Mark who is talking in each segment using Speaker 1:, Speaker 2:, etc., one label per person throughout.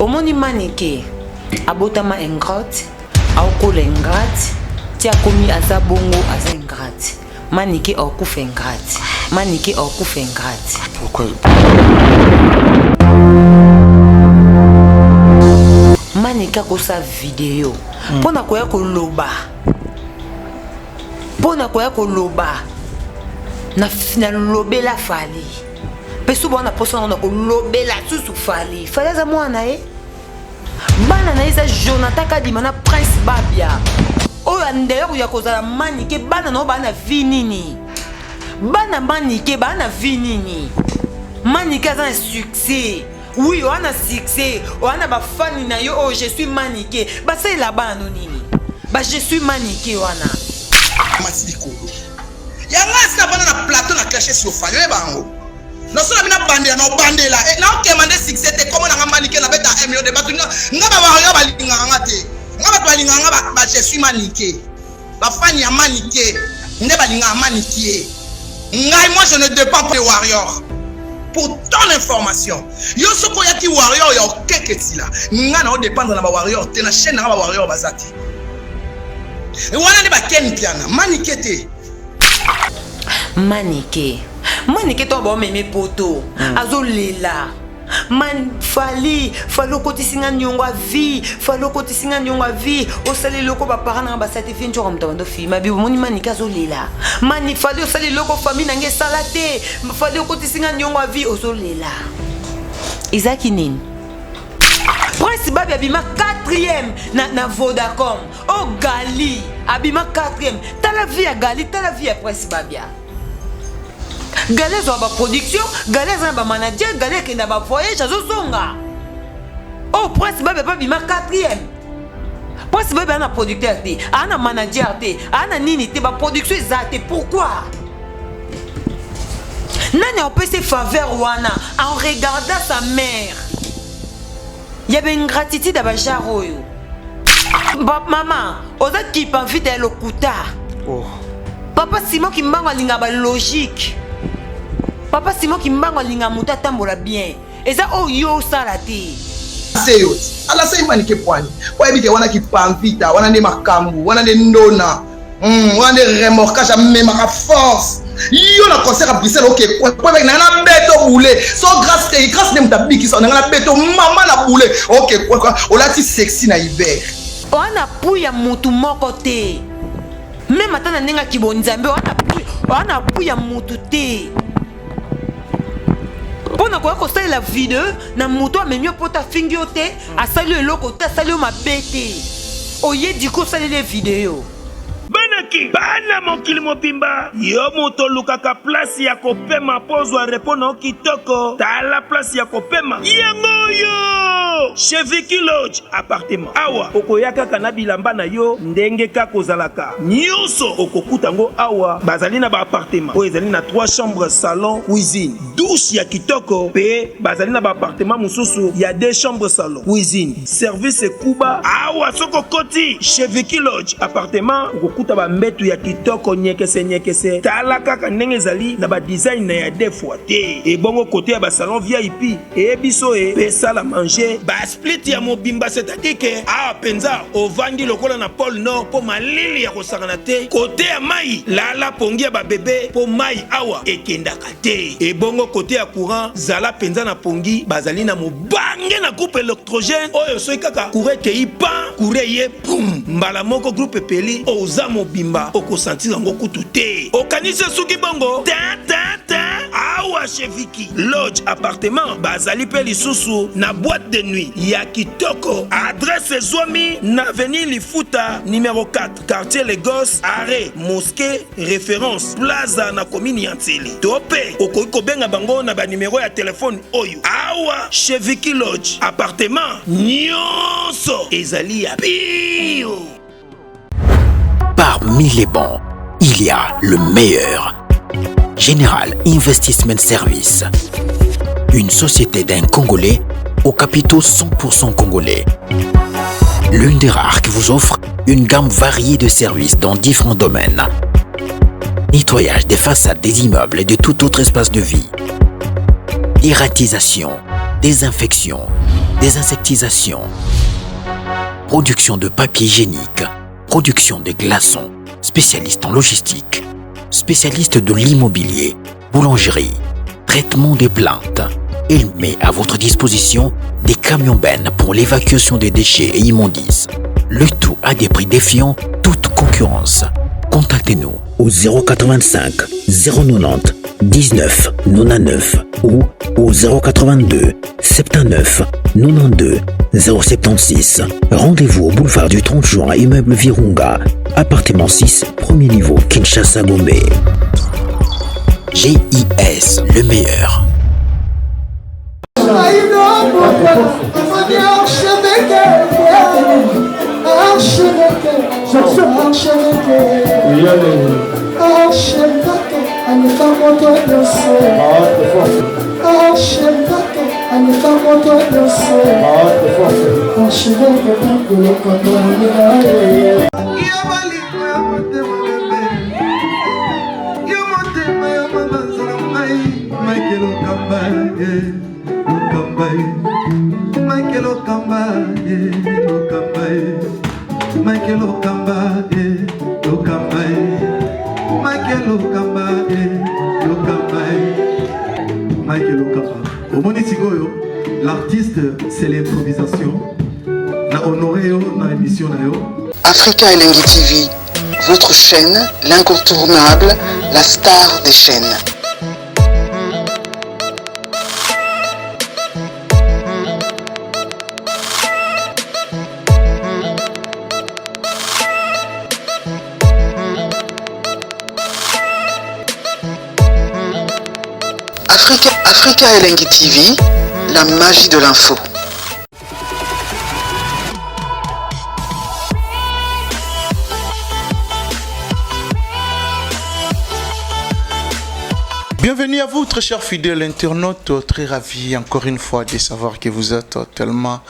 Speaker 1: Omoni Manike abotama ingrate, aokola ingrate, ti akomi aza bongo aza ingrate. Manike aokufa ingrate. Manike aokufa ingrate.
Speaker 2: Pourquoi?
Speaker 1: Manike akosa video mpo na koya koloba mpo na koya koloba nalobela Fally mpe suba wana mposa nango na kolobela susu Fally. Fally aza mwana na ye, bana na ye eza Jonathan Kadima na Prince Babia oyo andeyoko ya kozala Manike. Bana na yo baa na vie nini? Bana Manike baa na vie nini? Manike aza na succès, oui, oa na succès, oa na bafani na yo oyo je suis Manike. Basalela bana no nini? Ba je suis Manike wana.
Speaker 3: Mati likolo yango esika vanda na plateau na clashe sur Fally. Oyeba yango, nasola bina bandela na obandela naokema nde succès te. Komo nanga Manike, nabeta 1 million de bato. Nga bawario balingaka nga te. Nga bato balingaka nga ba je suis Manike, bafani ya Manike nde balingaka Manike. Ngai, moi, je ne dépends pas de warrior. Pour ton information, yo soki oyaki warrior ya okeketila nga, na odépendre na bawarrior te. Na chaîne nanga bawarrior baza te. Wana nde bakeni piana Manike te.
Speaker 1: Manike, Manike to baomeme poto, azolela man Fally, Fally okotisi nga niongo ya vie, Fally okotisi nga niongo ya vie, osali eloko baparent nanga basala te. Vie nzoka moto abando filma bi. Omoni Manike azolela mani Fally osali eloko famille nanga esala te, Fally okotisi nga niongo ya vie, ozolela. Ezalaki nini? Prince Babi abima 4e na Vodacom. O Gali abima 4e. Tala vie ya Gali, tala vie ya Prince Babia. Gali azwaka baproduction, Gali aza na bamanager, Gali akenda bavoyage, azozonga. Oyo Prince Babia mpe abima 4e. Prince Babia aza na producteur te, aza na manager te, aza na nini te, baproduction eza te. Pourquoi? Nani apesi faveur wana en regardant sa mère ya baingratitude ya bajare oyo? Mama oza kipa mvita ya lokuta.
Speaker 2: Oh.
Speaker 1: Papa Simon Kimbangu alingaka balogique. Papa Simon Kimbangu alingaka moto atambola bien. Eza oyo yo osala te.
Speaker 3: Se yo ti alasa Manike pwani po ayebi ke wana kipamvita wana nde makambo wana nde ndona, wana nde remorquage amemaka force. Yo na concert ya Bruxelles, oke kwebeki nanga na beto bule so grâce te, grâce nde moto abikisa nanga na beto mama na bule. Oke olati sexy na hiver.
Speaker 1: Oa na pui ya mutu moko te, meme ata na ndenge ya kibonzambe. Oa na pui ya mutu te mpo na koya kosalela video na moto amemi yo mpo afingi yo te, asali yo eloko te, asali yo mabe te, oye diko osaleli ye video.
Speaker 4: Banaki bana mokili mobimba, yo moto olukaka place ya kopema mpo ozwa repos na yo kitoko, tala place ya kopema yango oyo, chez Vicky Lodge appartement. Awa okoya kaka na bilamba na yo ndenge kaka ozalaka, nyonso okokuta yango awa. Bazali na baappartement oyo ezali na 3 chambres, salon, cuisine, douche ya kitoko, mpe bazali na baappartement mosusu ya 2 chambres, salon, cuisine, service ekuba. Awa soki okoti chez Vicky Lodge appartement, okokuta bambetu ya kitoko nyekese nyekese. Tala kaka ndenge ezali na badesign na ya deux fois te. Ebongo kote ya basalon VIP eyebi so e mpe salle à manger, basplit ya mobimba, c'est-à-dire ke awa mpenza ovandi lokola na pôle Nord mpo malili ya kosakana te. Kote ya mai, lala pongi ya babebe mpo mai awa ekendaka te. Ebongo kote ya courant, zala mpenza na pongi. Bazali na mobange na groupe électrogène oyo soki kaka courant ekei pan, courant eye pum, mbala moko groupe epeli, oza mobimba, okosentir yango kutu te. Okanisi esuki bongo te te te. Awa chez Vicky Lodge appartement bazali mpe lisusu na boîte de nuit ya kitoko. Adresse ezwami na avenue Lifuta numéro 4, quartier Lagos, arrêt mosquée Référence Plaza, na commune ya Nsele. To mpe okoki kobenga bango na banimero ya telefone oyo. Awa chez Vicky Lodge appartement nyonso ezali ya pio.
Speaker 5: Parmi les bons, il y a le meilleur. General Investment Service. Une société d'un Congolais aux capitaux 100% congolais. L'une des rares qui vous offre une gamme variée de services dans différents domaines. Nettoyage des façades des immeubles et de tout autre espace de vie. Dératisation, désinfection, désinsectisation, production de papier hygiénique, production de glaçons, spécialiste en logistique, spécialiste de l'immobilier, boulangerie, traitement des plantes. Il met à votre disposition des camions bennes pour l'évacuation des déchets et immondices. Le tout à des prix défiant toute concurrence. Contactez-nous au 085 090 19 99 ou au 082 79 92 076. Rendez-vous au boulevard du 30 juin, immeuble Virunga, appartement 6, premier niveau, Kinshasa Gombe. GIS, le meilleur.
Speaker 2: Omoni sikoyo l'artiste c'est l'improvisation na honoré yo na émission na yo.
Speaker 6: Africa Elengi TV, votre chaîne, l'incontournable, la star des chaînes. Africa, Africa Elengi TV, la magie de l'info.
Speaker 2: Bienvenue à vous, très chers fidèles internautes, très ravis encore une fois de savoir que vous êtes tellement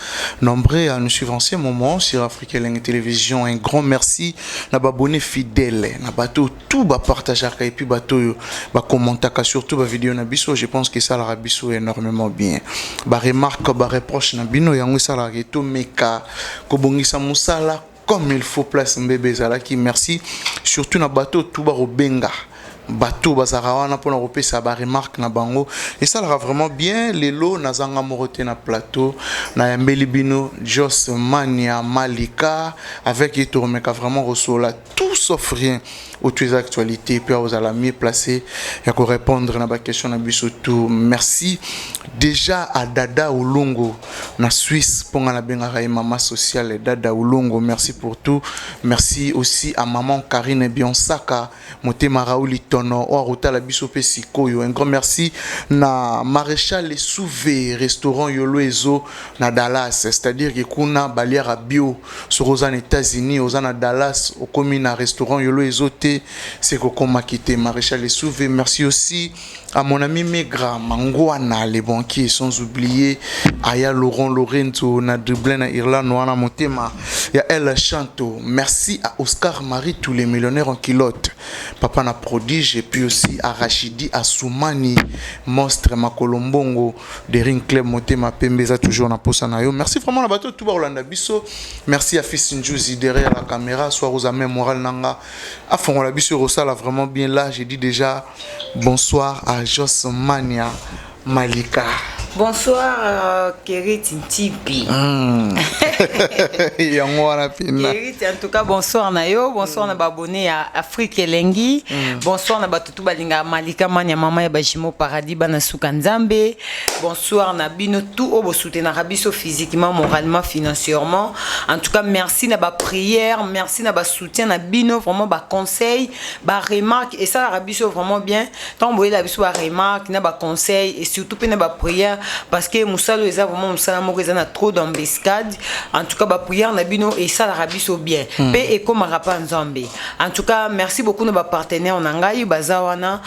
Speaker 2: nombreux à nous suivre en ce moment sur Afrique Elengi Télévision. Un grand merci na ba abonnés fidèles, na bato tout ba partageaka et puis bato ba commentaka surtout ba vidéo na biso. Je pense que ça la biso énormément bien. Ba remarque, ba reproche na bino yango ça la to meka kobongisa musala comme il faut place mbebe ezalaki. Merci surtout na bato tout ba robenga. Bato bazalaka wana mpona kopesa ba remarque na bango, esalaka vraiment bien. Lelo nazanga moko te na plateau, nayambeli bino Jos Mania Malika. Avec ye tokomeka vraiment kosola tout sauf rien oyo eza actualité, mpe ozala mieux placé ya korépondre na baquestion na biso tout. Merci déjà à Dada Olongo na Suisse, mpo nga nabengaka ye mama sociale. Dada Olongo, merci pour tout. Merci aussi à maman Karine Bionsaka Motema Raouli Tono oyo akotala biso mpe sikoyo. Un grand merci na Maréchal Souve, restaurant Yolo Ezo na Dallas, c'est-à-dire que kuna baliaka bio. Soki oza na États-Unis, oza na Dallas, okomi na restaurant Yolo Ezo te, c'est kokomaki te. Maréchal Souve, merci. Aussi à mon ami Megra Mangwana les banquiers, sans oublier Aya Laurent Lorenzo na Dublin na Irlande wana motema ya El Chanto. Merci à Oscar Marie, tous les millionnaires en culotte, papa na prodige, et puis aussi à Rachidi Assoumani Monstre Makolombongo de Ring Club, motema pembe eza toujours na posa na yo. Merci vraiment na bato tout Rolanda biso. Merci à Fils Njuzi derrière la caméra, soit aux amis moral nanga afongola biso rosala vraiment bien. Là j'ai dit déjà bonsoir à Jos Mania Malika.
Speaker 1: Bonsoir, Kerit Ntipi.
Speaker 2: Yango wana pena.
Speaker 1: Kerit, en tout cas, bonsoir na yo, bonsoir na babone ya Afrique Elengi, bonsoir na batutu balinga Malika Mania, mama ya bajimo paradis bana suka nzambe, bonsoir na bino tout oyo bosoutenaka biso physiquement, moralement, financièrement. En tout cas, merci na ba prière, merci na ba soutien na bino, vraiment ba conseil, ba remarque et ça la biso vraiment bien. Tant boyela biso ba remarque na ba conseil et surtout pe na ba prière, parce que musalo eza vraiment musala moko eza na trop d'embuscade. En tout cas, ba prière na bino et ça la biso bien. Pe ekomaka pa nzambe. En tout cas, merci beaucoup na ba partenaire na ngai baza wana,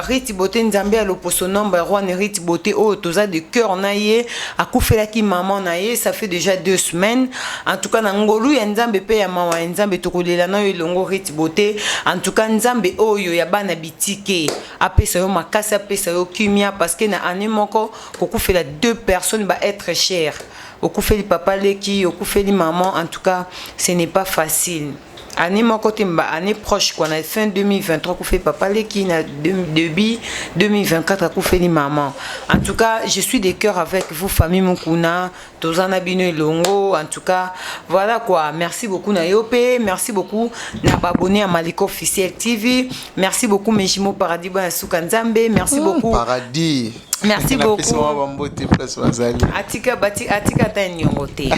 Speaker 1: Riti Beauté, Nzambe ya loposo nombre roi Riti Beauté oyo toza de cœur na ye, akufelaki maman na ye, ça fait déjà 2 semaines. En tout cas, na ngolu ya Nzambe pe ya mawa ya Nzambe, tokolela na yo elongo Riti Beauté. En tout cas, Nzambe oyo ya bana bitike apesa yo makasi, apesa yo kimia, parce que na année moko kokufela deux personnes ba être cher. Okufeli papa leki, okufeli maman, en tout cas ce n'est pas facile. Année moko te, ba année proche quoi, na fin 2023 akufeli papa leki, na début 2024 akufeli maman. En tout cas, je suis de cœur avec vous, famille Mukuna, toza na bino elongo. En tout cas, voilà quoi. Merci beaucoup na yo pe, merci beaucoup na ba abonné à Malika Officiel TV. Merci beaucoup mes jumeaux Paradis bana suka Nzambe, merci beaucoup.
Speaker 2: Paradis.
Speaker 1: Merci
Speaker 2: Napesi
Speaker 1: beaucoup.
Speaker 2: mwa bambote place bazali.
Speaker 1: Atika bati, atika ata niongo te.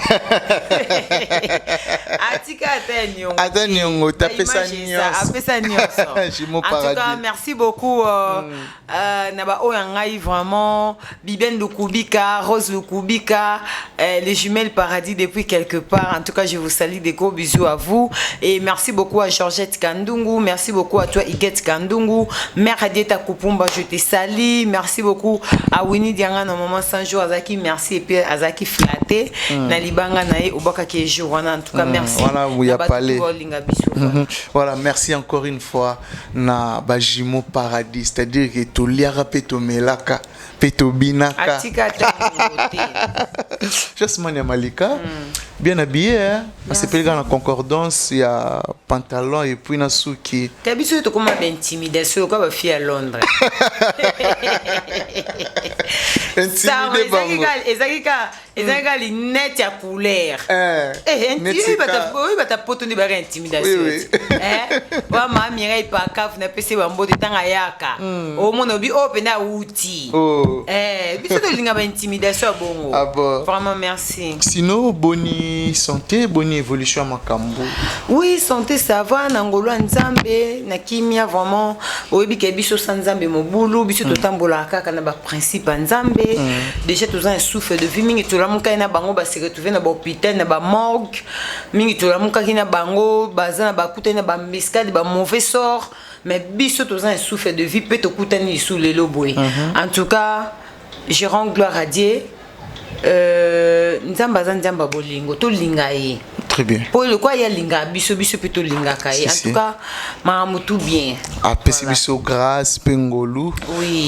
Speaker 1: Atika ata niongo.
Speaker 2: Ata niongo te, apesa
Speaker 1: Ba image eza,
Speaker 2: nyonso.
Speaker 1: apesa nyonso.
Speaker 2: Jumeau
Speaker 1: En tout cas,
Speaker 2: Paradis.
Speaker 1: merci beaucoup na ba oyo ya ngai vraiment Biben Lukubika, Rose Lukubika, les jumelles Paradis depuis quelque part. En tout cas, je vous salue, des gros bisous à vous et merci beaucoup à Georgette Kandungu, merci beaucoup à toi Iguette Kandungu, Mère Adieta Kupumba, je te salue. Merci beaucoup à Winnie Dianga na maman Sanjo Azaki, merci et puis Azaki flatté na libanga na ye obaka ke jour wana. En tout cas, merci.
Speaker 2: Voilà où il y a
Speaker 1: Na bato
Speaker 2: parlé.
Speaker 1: bolinga biso.
Speaker 2: Voilà, merci encore une fois na ba jumeaux Paradis, c'est-à-dire que toliaka pe tomelaka pe tobinaka.
Speaker 1: Atika ata niongo te.
Speaker 2: Jasmine ya Malika, bien habillé, hein? Asepeli kaka na concordance ya pantalon et puis na suki.
Speaker 1: Te, biso oyo tokóma baintimidation lokola bafille ya Londres.
Speaker 2: Intimide bango.
Speaker 1: Ezalaki kaka lunette ya couleur.
Speaker 2: Eh, neti
Speaker 1: Oyo bata poto nde baka intimidation.
Speaker 2: Oui.
Speaker 1: Wa ma Mireille Pakafu, napesi bambote ntango ayaka, omona obi oyo mpenza awuti.
Speaker 2: Oh.
Speaker 1: Biso tolinga baintimidation ya bongo.
Speaker 2: Ah bon.
Speaker 1: Vraiment merci.
Speaker 2: Sinon, boni santé, boni évolution ya makambo?
Speaker 1: Oui, santé ça va, na ngolo ya Nzambe, na kimia vraiment. Oyebi ke biso sa Nzambe mobulu, biso totambolaka kaka na baprincipe ya Nzambe. Déjà toza na souffle de vie. Mingi tolamukaki na bango base retrouve na bahôpital, na bamorgue. Mingi tolamukaki na bango baza na bakutani na baembuscade, bamauvais sort, mais biso toza na souffle de vie mpe tokutani lisu lelo boye. En tout cas, je rends gloire à Dieu. Nzambe aza Nzambe ya bolingo, tolinga ye.
Speaker 2: Très bien.
Speaker 1: Mpo lokwa ye alingaka biso, biso mpe tolingaka ye.
Speaker 2: Si,
Speaker 1: En
Speaker 2: si.
Speaker 1: tout cas, makambo tout bien.
Speaker 2: Apesi
Speaker 1: Voilà.
Speaker 2: biso grâce mpe ngolu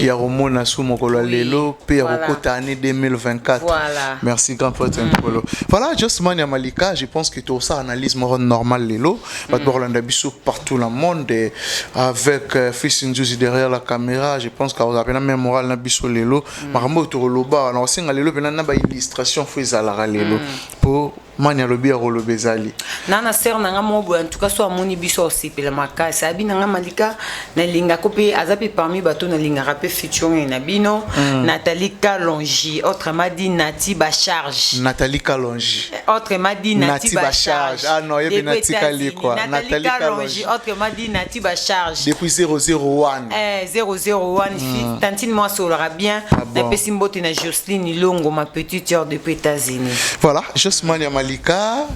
Speaker 2: ya komona su mokolo ya lelo mpe ya kokota année 2024.
Speaker 1: Voilà.
Speaker 2: Merci, grand prêtre Nkolo. Voilà, Josman ya Malika, je pense que tosala analyse moko normal lelo. Bato bakolanda biso partout dans le monde et avec fils Nzuzi derrière la caméra, je pense qu'akozala mpenza même moral na biso lelo. Makambo oyo tokoloba na kosenga lelo mpenza na baillustration, fo ezalaka lelo mpo mani alobi ya koloba ezali.
Speaker 1: Na sœur na nga moko boye, en tout cas so amoni biso osepela makasi. Abi na nga Malika, nalingako mpe, aza mpe parmi bato nalingaka mpe featuring na bino. Nathalie Kalongi, autrement dit Nati Bacharge.
Speaker 2: Nathalie Kalongi.
Speaker 1: Autrement dit Nati
Speaker 2: Nati Bacharge.
Speaker 1: Bacharge.
Speaker 2: Ah non, yebi
Speaker 1: Depuis
Speaker 2: Nati Kali,
Speaker 1: États-Unis.
Speaker 2: quoi.
Speaker 1: Nathalie
Speaker 2: Nathalie
Speaker 1: Kalongi,
Speaker 2: Kalongi.
Speaker 1: autrement dit Nati Bacharge.
Speaker 2: Depuis 001.
Speaker 1: 001 mm. Tantine moi asololaka bien.
Speaker 2: Ah bon.
Speaker 1: Napesi mbote na Jocelyne Longo, ma petite sœur depuis États-Unis.
Speaker 2: Voilà, Josman ya Malika,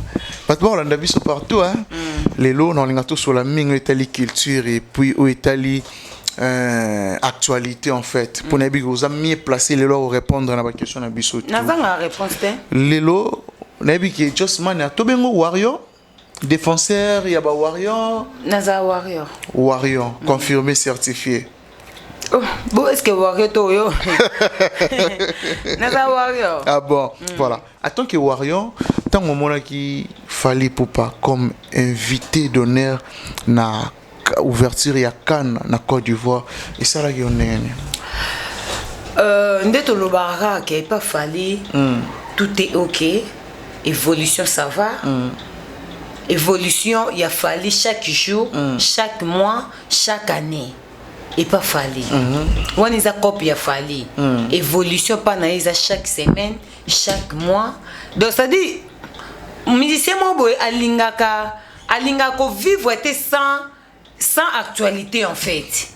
Speaker 2: bato bakolanda biso partout, hein. Lelo naolinga tosola mingi oyo etali culture et puis oyo etali actualité en fait, mpo nayebi oza mieux placé lelo akorépondre na baquestion na biso tout.
Speaker 1: Nazanga réponse te.
Speaker 2: Lelo nayebi ke Josman tobengo warrior, défenseur ya bawarrior.
Speaker 1: Naza warrior.
Speaker 2: Warrior confirmé, certifié.
Speaker 1: Oh, bon, est-ce que warrior to oyo naza warrior.
Speaker 2: Ah bon, voilà. En tant que warrior, ntango omonaki Fally Ipupa comme invité d'honneur na ouverture ya CAN na Côte d'Ivoire, esalaki yo ndenge nini?
Speaker 1: Nde tolobaka kaka ke epa Fally tout est ok, évolution ça va, évolution ya Fally chaque jour, chaque mois, chaque année. Epa Fally wana eza cope ya Fally, évolution mpa na ye eza chaque semaine, chaque mois. Donc c'est à dire musicien moko boye alingaka kovivre te sans actualité en fait,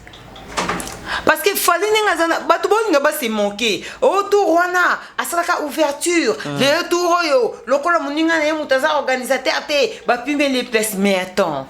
Speaker 1: parce que Fally ndenge aza na bato bolinga base moke o tour wana asalaka ouverture. Lelo tour oyo lokola moninga na ye moto aza organisateur te, bapimeli place, mais attends.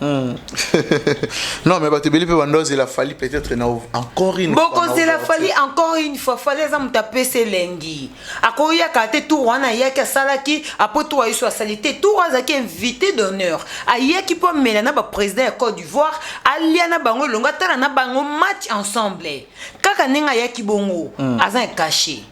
Speaker 2: Non, mais bato ebele mpe bando ozela Fally peut-être na encore une fois na
Speaker 1: Bokozela
Speaker 2: ouverture.
Speaker 1: Fally encore une fois. Fally aza moto apesa elengi, akoyaka te. Tour wana ayaki asalaki, après tour ayeso asali te. Tour azalaki invité d'honneur, ayaki mpo amela na baprésident ya Côte d'Ivoire, alia na bango elongo, atala na bango match ensemble. Kaka ndenge ayaki bongo, aza ya cachet.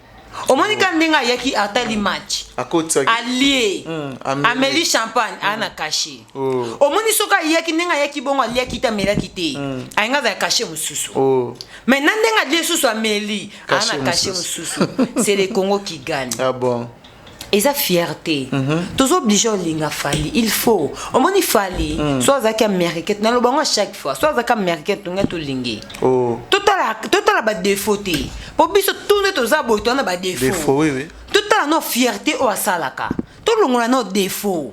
Speaker 1: Omoni ka ndenge ayaki, atali match,
Speaker 2: akotisaki,
Speaker 1: alie,
Speaker 2: ameli.
Speaker 1: Ameli champagne, aa na cachet.
Speaker 2: Oh.
Speaker 1: Omoni, soki ayaki ndenge ayaki bongo, aliaki te, amelaki te, ayenga azala cachet mosusu.
Speaker 2: Oh.
Speaker 1: Mais na ndenge alie susu, ameli, aa
Speaker 2: Cachet
Speaker 1: na cachet
Speaker 2: mosusu.
Speaker 1: mosusu. C'est le Congo qui gagne.
Speaker 2: Ah bon.
Speaker 1: Eza fierté. Toza obligé olinga Fally. Il faut omoni Fally, so azalaki américain, naloba ngo à chaque fois, so azalaki américain, tongai tolingi.
Speaker 2: Oh.
Speaker 1: Totala badéfaut te, po biso tu nde toza boye, toza na badéfaut.
Speaker 2: Défaut, oui.
Speaker 1: Totala no fierté oyo asalaka, tolongola no défaut.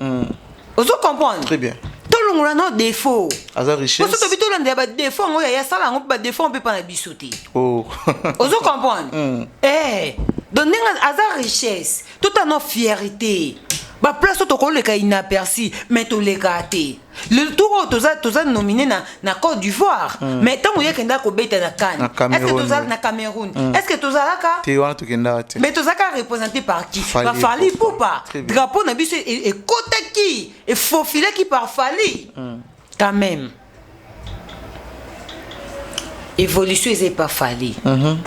Speaker 1: Ozo comprendre?
Speaker 2: Très bien.
Speaker 1: Tolongola no défaut.
Speaker 2: Aza richesse.
Speaker 1: Poso tobi tolandela badéfaut yango, yaya asala yango mpe badéfaut mpe mpa na biso te.
Speaker 2: Oh.
Speaker 1: Ozo comprendre? Eh, donc ndenge aza richesse, totala no fierté. Baplace oyo tokoleka inaperçu, mais tolekaka te. Le tour oyo toza nominé na Côte d'Ivoire, mais ntango ye kobeta na CAN,
Speaker 2: Na Cameroun,
Speaker 1: est ce que toza
Speaker 2: oui.
Speaker 1: na Cameroun, est ce que tozalaka?
Speaker 2: Te, wana tokendaka te.
Speaker 1: Mais tozalaka représenté par qui?
Speaker 2: Fally
Speaker 1: Par Fally
Speaker 2: Ipupa.
Speaker 1: Ipupa.
Speaker 2: Très bien.
Speaker 1: Drapeau na biso ekotaki, efofilaki par Fally. Quand même, évolution eza epa Fally,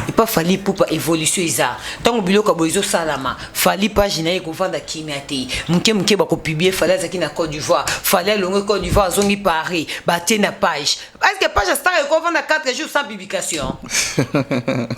Speaker 1: epa Fally Ipupa. Évolution eza ntango biloko ya boye ezosalama. Fally, page na ye ekovanda kimia te. Moke moke bakopublier Fally azalaki na Côte d'Ivoire, Fally alongwe Côte d'Ivoire, azongi Paris, batie na page. Est ce que page ya star ekovanda 4 jours sans publication?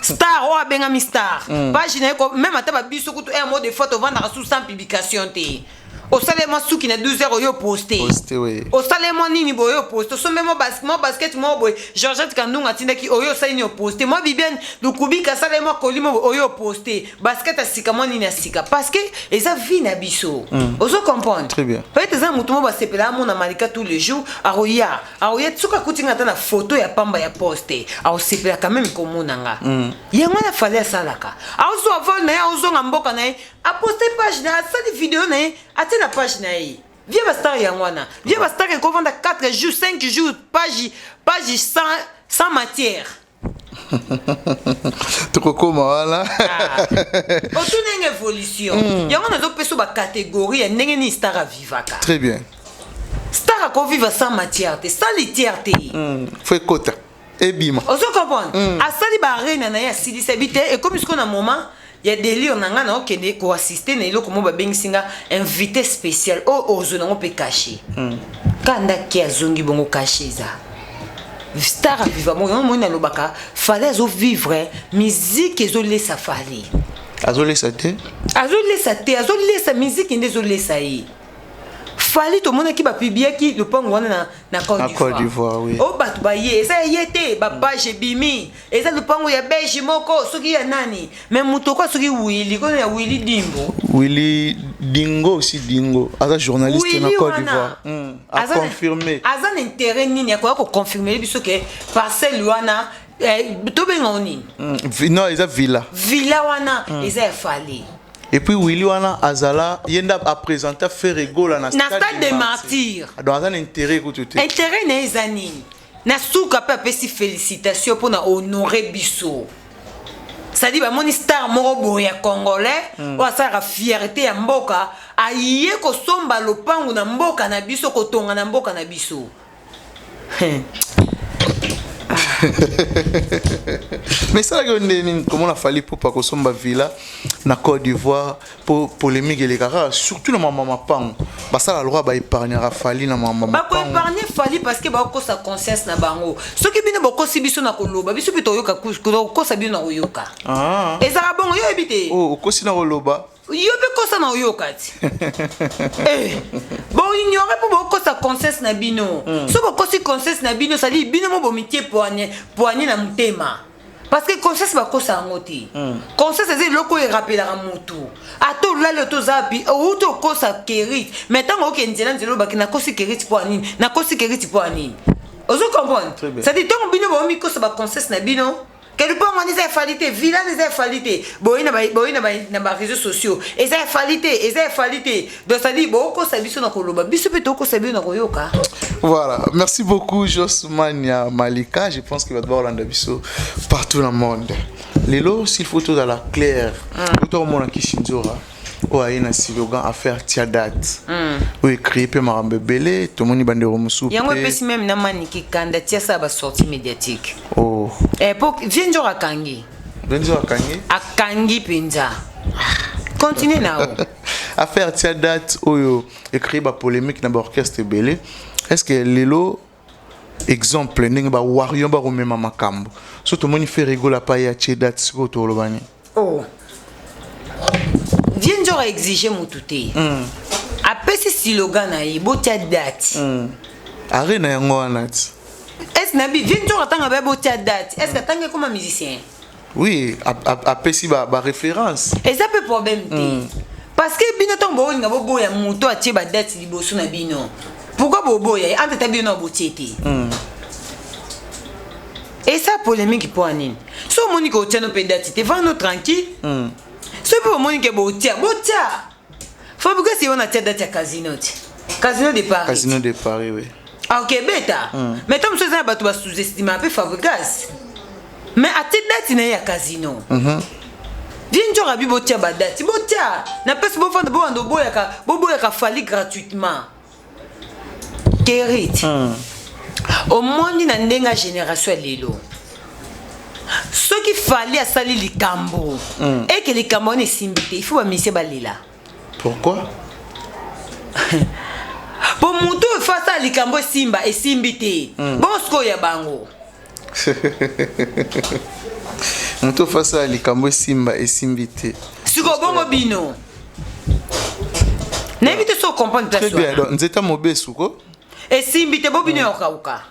Speaker 1: Star oyo abengami star, page na ye même ata babiso kutu un mot de fois tovandaka su sans publication te. Osalema suki na 12 heures, oyo poste.
Speaker 2: Poste, oui.
Speaker 1: Osalema nini boye, oyo poste. Osombe mwa basket moko boye, Georgette Kandunga atindaki, oyo osali nini, oposte. Mwa Bibiane Lukubika asala mwa koli mo boye, oyo oposte basket ya sika, mwa nini ya sika, parce que eza vie na biso. Ozo comprendre?
Speaker 2: Très bien.
Speaker 1: Peut-être eza motu mo basepela amona Malika tous les jours, aroya soki akuti nga ata na photo ya pamba ya poste, aosepela quand même komona nga. Yango wana Fally asalaka, aozwa vol na ye, aozonga mboka na ye, aposte page na, asali video na ye, atie na page na ye. Vie bastar yango wana. Vie bastar ekovanda 4 jours, 5 jours, page sans matière.
Speaker 2: Tokokoma wana.
Speaker 1: Otu ndenge évolution yango, nazopesa bacatégorie ya ndenge nini star avivaka.
Speaker 2: Très bien.
Speaker 1: Star akovivre sans matière te, sans litière te.
Speaker 2: Faut ekota, ebima.
Speaker 1: Ozo comprendre? Asali baarena na ye, asilisa bi te, ekomi sikoyo na moment ya délire na ngai, na okende koassister na eloko mo babengisi nga invité spécial oyo ozwa nango mpe cachet. Kanda ke azongi bongo, cachet eza. Star aviva bongo. Yango moi nalobaka, Fally azovivre musique, ezolesa Fally.
Speaker 2: Azolesa te.
Speaker 1: Azolesa te, azolesa musique nde ezolesa ye. Fally, tomonaki bapubliaki lopango wana na Côte
Speaker 2: Na Côte d'Ivoire, oui.
Speaker 1: Oyo bato baye, eza ya ye te. Bapage ebimi, eza lopango ya belge moko, soki ya nani, mais moto okwa soki Wili kono ya Wili Dimbo.
Speaker 2: Willy Dingo aussi, Dingo aza journaliste na
Speaker 1: Willy
Speaker 2: Côte
Speaker 1: wana,
Speaker 2: d'Ivoire, a confirmé.
Speaker 1: Aza na intérêt nini akoya koconfirmer biso ke parcelle wana, tobenga nini?
Speaker 2: Non, eza villa.
Speaker 1: Villa wana eza ya Fally.
Speaker 2: Et puis Willy wana azala ye nde aprésenta Ferre Gola na
Speaker 1: Na Stade de Martyr.
Speaker 2: Donc aza na intérêt kutu te.
Speaker 1: Intérêt na ye eza nini? Na suka mpe apesi félicitation mpona honore biso, c'est-à-dire bamoni star moko boye ya congolais oyo asalaka fierté ya mboka, aye kosomba lopangu na mboka na biso, kotonga na mboka na biso.
Speaker 2: Mais esalaki yo nde nini komona Fally Ipupa kosomba villa na Côte d'Ivoire? Po polémique elekaka kaka surtout na mama mapango, basala lokwa baépargnaka Fally na mama mapango.
Speaker 1: Bakoépargne Fally parce que bakokosa conscience na bango. Soki bino bokosi biso na koloba, biso mpe toyoka, tokokosa bino na koyoka.
Speaker 2: Ah.
Speaker 1: Ezalaka bongo, yo oyebi te.
Speaker 2: Oh, okosi na koloba.
Speaker 1: Yo mpe kosa na oyoka ti. Eh, boignore mpo bokosa conscience na bino. So bokosi conscience na bino, sali bino mo bomitie poigne na motema, parce que conscience bakosa yango te. Conscience eza eloko oyo erapelaka motu ata olali oto oza pi outi okosa kerit, mais ntango oke nzela nzela, obaki nakosi kerit mpo ya nini, nakosi kerit mpo ya nini. Ozo comprendre?
Speaker 2: Très bien.
Speaker 1: C'est-à-dire ntango bino bomikosa baconscience na bino ke lupango wana eza ya Fally te, villa wana eza ya Fally te, boye na baréseaux sociaux eza ya Fally te, eza ya Fally te. Donc c'est-à-dire bokosa biso na koloba, biso mpe tokosa bino na koyoka.
Speaker 2: Voilà, merci beaucoup Josmania Malika. Je pense qu'il va devoir landa biso partout dans le monde. Lelo, s'il faut tout à la claire, tout le monde qui Shinzora. Oyo aye na slogan affaire tia date, oyo ecréé mpe makambo ebele, tomoni bandeko mosusu.
Speaker 1: Yango
Speaker 2: mpe
Speaker 1: epesi meme na maniki kanda tia sala basortie médiatique.
Speaker 2: Oh.
Speaker 1: Eh, po vie nzoko akangi.
Speaker 2: Benzo akangi.
Speaker 1: Akangi mpenza. Continue na yo.
Speaker 2: Affaire tia date oyo ecréé ba polémique na ba orchestre ebele. Est-ce que lelo exemple ndenge ba warrior ba komema makambo. So tomoni Ferre Gola pa ya tie date sikoyo toloba nini?
Speaker 1: Oh. Vieux Nzora exige mutu te. Apesi slogan na ye botia date.
Speaker 2: Arena yango wana ti.
Speaker 1: Est-ce na bi Vieux Nzora tanga ba botia date. Est-ce que tanga comme musicien?
Speaker 2: Oui, apesi ba ba référence.
Speaker 1: Eza pe problème te. Parce que bino ntango bolinga boboya moto atie ba date liboso na bino. Pourquoi boboya ye? Entre ta bino botie te. Et ça polémique po nini? So omoni ke otia no mpe date te, vanda no tranquille. So mpe omoni ke botia, botia. Fabrice ye wana atia date ya casino te. Casino de Paris.
Speaker 2: Casino de Paris, oui.
Speaker 1: Ah, ok, beta. Mais tant mosusu eza na bato basous-estima mpe Fabrice. Mais atie date na ye ya casino. Vieux Nzora abi botia ba date, botia. Na pesi bofanda bobanda oboyaka, boboyaka Fally gratuitement. Kerit. Omoni na ndenge ya génération ya lelo. Soki Fally asali likambo, eke likambo wana esimbi te, il faut bamusicien balela.
Speaker 2: Pourquoi?
Speaker 1: Po motu oyo fa asala likambo esimba, esimbi te. Bongo sikoyo ya bango.
Speaker 2: Moto fa asala likambo esimba, esimbi te.
Speaker 1: Sikoyo bongo bino. Nayebi te so comprendre place
Speaker 2: Très bien.
Speaker 1: wana.
Speaker 2: Donc nzeta mobesu ko?
Speaker 1: Esimbi te bo bino ya kokauka.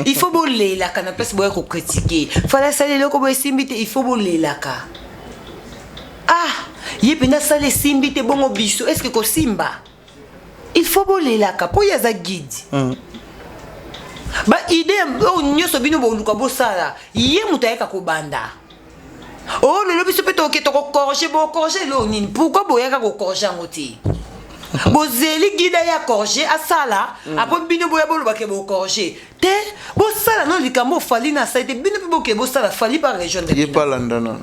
Speaker 1: Il faut bolelaka na place boya kocritiquer. Fally asali eloko boye esimbi te, il faut bolelaka. Ah, ye mpenza asali esimbi te bongo biso, est-ce que kosimba? Il faut bolelaka po ye aza guide. Ba idée oyo nyonso bino boluka bosala, ye moto ayaka kobanda. Oh lelo biso mpe toke tokocorriger, bocorriger eloko nini? Pourquoi boyaka kocorriger yango te? Bozeli guide ya corriger asala, apo bino boya bolobake bocorriger te. Bosala no likambo Fally na asali te, bino mpe boke bosala Fally par rejoindre
Speaker 2: Ye
Speaker 1: bino.
Speaker 2: pa landa nano.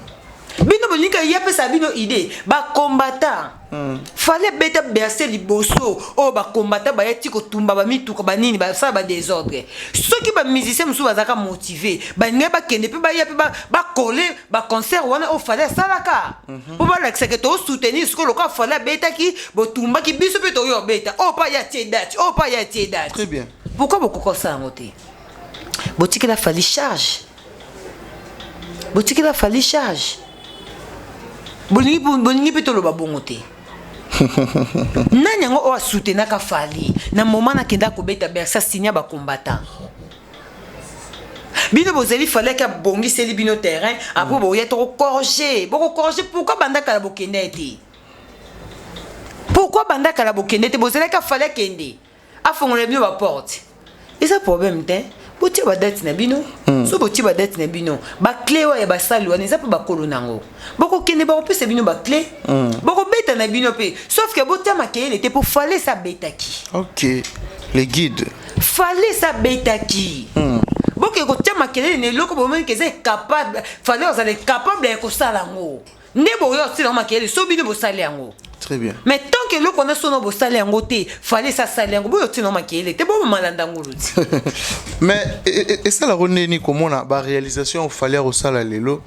Speaker 1: Bino bolingi ye apesa bino idée, ba combattant. Fally abeta Bercy liboso oyo ba combattant baya ti kotumba ba mituka ba nini basala ba désordre. Soki ba musicien mosusu bazalaka motivé, balingai bakende mpe baya mpe bakole ba concert wana oyo Fally asalaka. Po balakisaka to soutenir sikoyo lokola Fally abetaki, botumbaki biso mpe toyo obeta. Oyo pa ya tie date, oyo pa ya tie date.
Speaker 2: Très bien.
Speaker 1: Pourquoi bokoka kosala yango te? Botikela Fally charge. Botikela Fally charge. Bolingi bolingi mpe toloba bongo te. Nani yango oyo asoutenaka Fally na moment nakenda kobeta Bercy asinya ba combattant. Bino bozali Fally aki abongiseli bino terrain, après boya tokocorriger. Bokocorriger pourquoi banda kala bokende te? Pourquoi banda kala bokende te? Bozalaki Fally akende. Afongola bino ba porte. Eza problème te. Botia ba date na bino. So botia ba date na bino. Ba clé oyo ya basali wana eza pe bakolo nango. Bokokende bakopesa bino ba clé. Bokobeta na bino pe. Sauf que botia makeyele te po Fally sa betaki.
Speaker 2: Ok. Les guides.
Speaker 1: Fally sa betaki. Boke kotia makelele na eloko bomoni ke eza capable. Fally ozala capable ya kosala yango. Nde boyo osila makelele so bino bosali yango.
Speaker 2: Très bien.
Speaker 1: Mais tant que eloko wana sono bosali yango te, Fally sa sali yango, boyo tina makelele te, bo malanda ngulu ti.
Speaker 2: Mais esalaka ndeni komona ba réalisation Fally akosala lelo,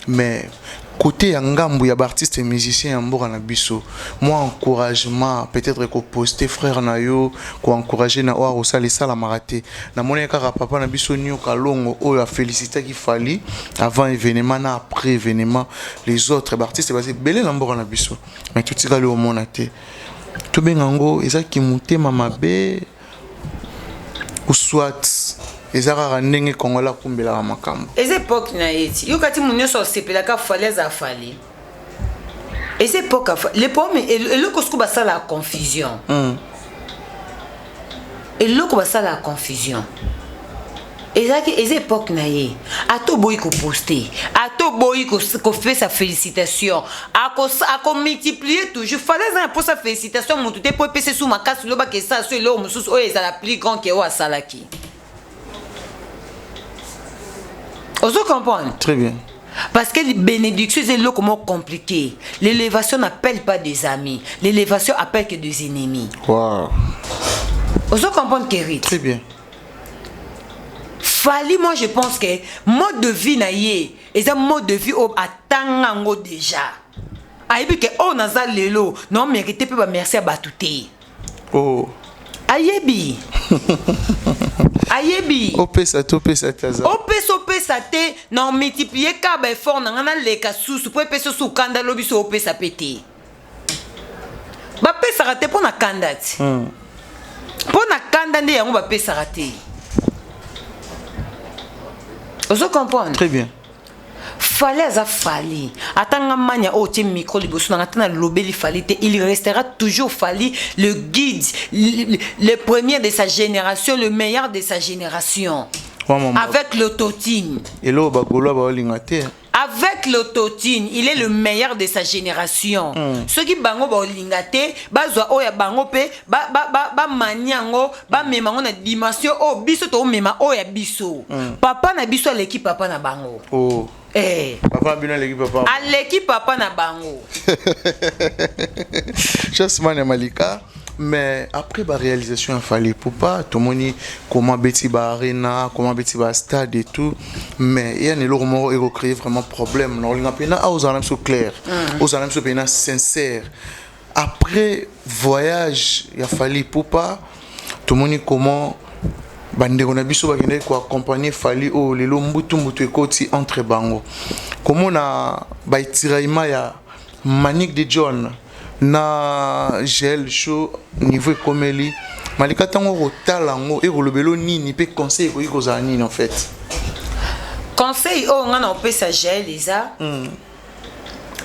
Speaker 2: mais côté ya ngambu ya ba artiste et musicien ya mboka na biso, moi encouragement peut-être ko poster frère na yo, ko encourager na oyo akosala esalamaka te. Namoni kaka papa na biso Nyoka Longo oyo a félicité ki Fally avant événement na après événement, les autres ba artistes baza ebele na mboka na biso, mais totikali omona te. Tobenga yango ezaki motema mabe ou soit eza kaka ndenge Congolais akumbelaka makambo.
Speaker 1: Eza époque na ye ti. Yo kati mu nyonso osepelaka Fally aza Fally. Eza époque ya le problème, eloko siko basala confusion. Eloko basala confusion. Ezalaki eza époque na ye. Ato boyi ko poster, ato boyi ko faire sa félicitation, ako multiplier toujours. Fallait za pour sa félicitation mutu te po epese sous makasi loba ke ça so eloko mosusu oyo ezala plus grand que oyo asalaki. Ozo comprendre?
Speaker 2: Très bien.
Speaker 1: Parce que les bénédictions, c'est eloko compliqué. L'élévation n'appelle pas des amis. L'élévation appelle que des ennemis.
Speaker 2: Wow.
Speaker 1: Ozo comprendre, Kérit?
Speaker 2: Très bien.
Speaker 1: Fally, moi je pense que mode de vie na ye eza mode de vie oyo atanga yango déjà, ayebi ke oyo naza lelo na mérite mpe bamerci ya bato te.
Speaker 2: Oh.
Speaker 1: Ayebi, ayebi.
Speaker 2: Opesa te, opesa te, aza.
Speaker 1: Opesa, opesa te, na omultiplie kaka baeffort na ngai, naleka susu mpo epesa osu okanda lobi so opesa mpe te. Bapesaka te mpo na kanda ti, mpo na kanda nde yango bapesaka te. Ozo comprendre?
Speaker 2: Très bien.
Speaker 1: Fally aza Fally. Ata nga mania oyo tie micro liboso nanga, ata nalobeli Fally te, il restera toujours Fally, le guide, le premier de sa génération, le meilleur de sa génération.
Speaker 2: Wa mama.
Speaker 1: Avec l'autotune.
Speaker 2: Eloko bagaulois baolinga te.
Speaker 1: Avec l'autotune, il est le meilleur de sa génération. Soki bango baolinga te, bazwa oyo ya bango mpe bamania yango, bamema yango na dimension oyo biso toomema oyo ya biso. Papa na biso aleki papa na bango.
Speaker 2: Oh.
Speaker 1: Eh.
Speaker 2: Papa na bino aleki papa.
Speaker 1: Aleki papa na bango.
Speaker 2: Chasman ya Malika, mais après baréalisation ya Fally Ipupa, tomoni comment beti baarena, comment beti bastade et tout, mais eya na eloko moko ekocréer vraiment problème na olinga mpena a ozala na biso clair, ozala na biso mpena sincère. Après voyage ya Fally Ipupa, tomoni comment bandeko na biso bakendaki koaccompagne Fally oyo lelo mbutu mbutu ekoti entre bango, komona baétiraillement ya Manique de John na Gel Show, niveau ekomeli Malika. Ntango kotala yango, ekolobela nini mpe conseil ekoki kozala nini en fait?
Speaker 1: Conseil oyo ngai na opesa Jael eza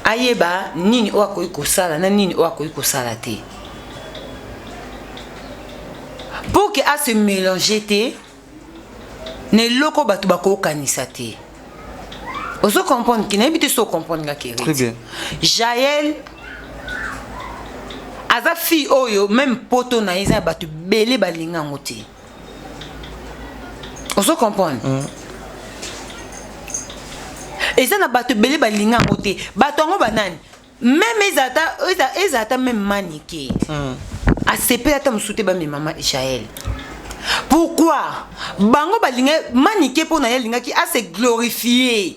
Speaker 1: ayeba nini oyo akoki kosala na nini oyo akoki kosala te, pour ke ase mélange te na eloko bato bakokanisa te. Ozo comprendre ki nayebi te so ocomprendre nga.
Speaker 2: Très bien.
Speaker 1: Jael aza fille oyo même poto na ye eza ya bato ebele balinga yango te. Ozo comprendre? Eza na bato ebele balinga yango te. Bato yango banani? Même eza ata même Manike asepeli ata mosusu te bamemama Jael. Pourquoi bango balinga Manike? Mpo na ye alingaki ase glorifier,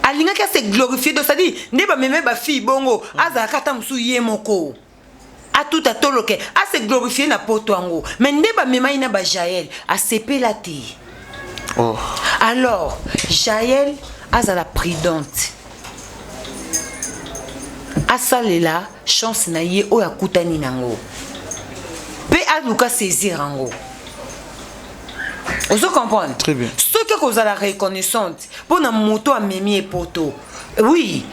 Speaker 1: alingaki ase glorifier. Donc c'est-à-dire nde bameme bafille bongo, azalaka ata mosusu ye moko atuta toloke, ase glorifier na poto yango, mais nde bamemai na bajael, asepela te.
Speaker 2: Oh.
Speaker 1: Alors Jael azala prudente, asalela chance na ye oyo akutani nango mpe aluka saisir yango. Ozo comprendre?
Speaker 2: Très bien.
Speaker 1: Soki akozala reconnaissante mpo na moto amemi ye poto, oui,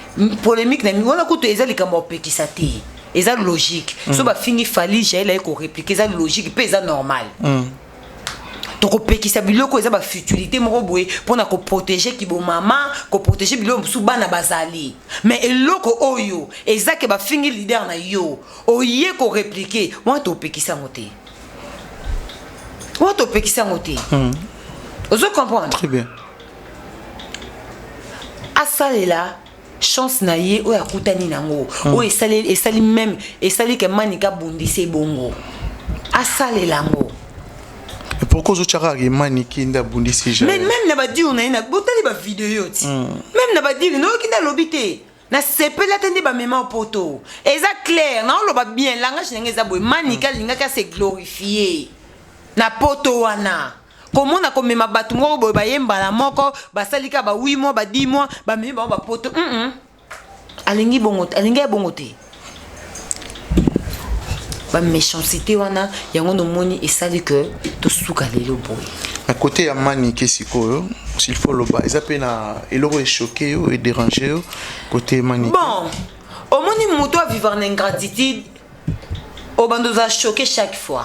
Speaker 1: polémique na wana kutu eza likambo ya kopekisa te, eza logique. So bafingi Fally, Jael aye korépliquer, eza logique mpe eza normal. Tokopekisa biloko eza bafutilité moko boye mpona koprotéger kibomama, koprotéger biloko mosusu bana bazali, mais eloko oyo eza ke bafingi leader na yo, oye korépliquer, wana topekisa yango te, wana topekisa yango te. Ozo comprendre?
Speaker 2: Très bien.
Speaker 1: Asalela chance na ye oyo akutani nango, oyo esali, esali même esali ke Manika abundisa ebongo, asalela yango.
Speaker 2: Et pourquoi ozotyaka kaka Maniki nde abundisi
Speaker 1: mais
Speaker 2: Jael?
Speaker 1: Même na badire na ye, na botali bavideo ti, même na badire nayoki nde alobi te nasepeli ate nde bamema poto. Eza clair, naoloba bien, langage ndenge eza boye, Manika alingaki ase glorifier na poto wana, komona komema bato moko boye bayembala moko, basali kaka ba 8 mois, ba 10 mois, bamemi bango bapoto. Alingi bongo te, alingi ya bongo te. Baméchanceté wana yango nomoni esali ke tosuka lelo boye.
Speaker 2: Na côté ya Manike sikoyo, s'il faut loba, eza mpe na eloko echoquer yo, edéranger yo côté Manike?
Speaker 1: Bon, omoni, moto avivre na ingratitude, obanda ozala choqué chaque fois.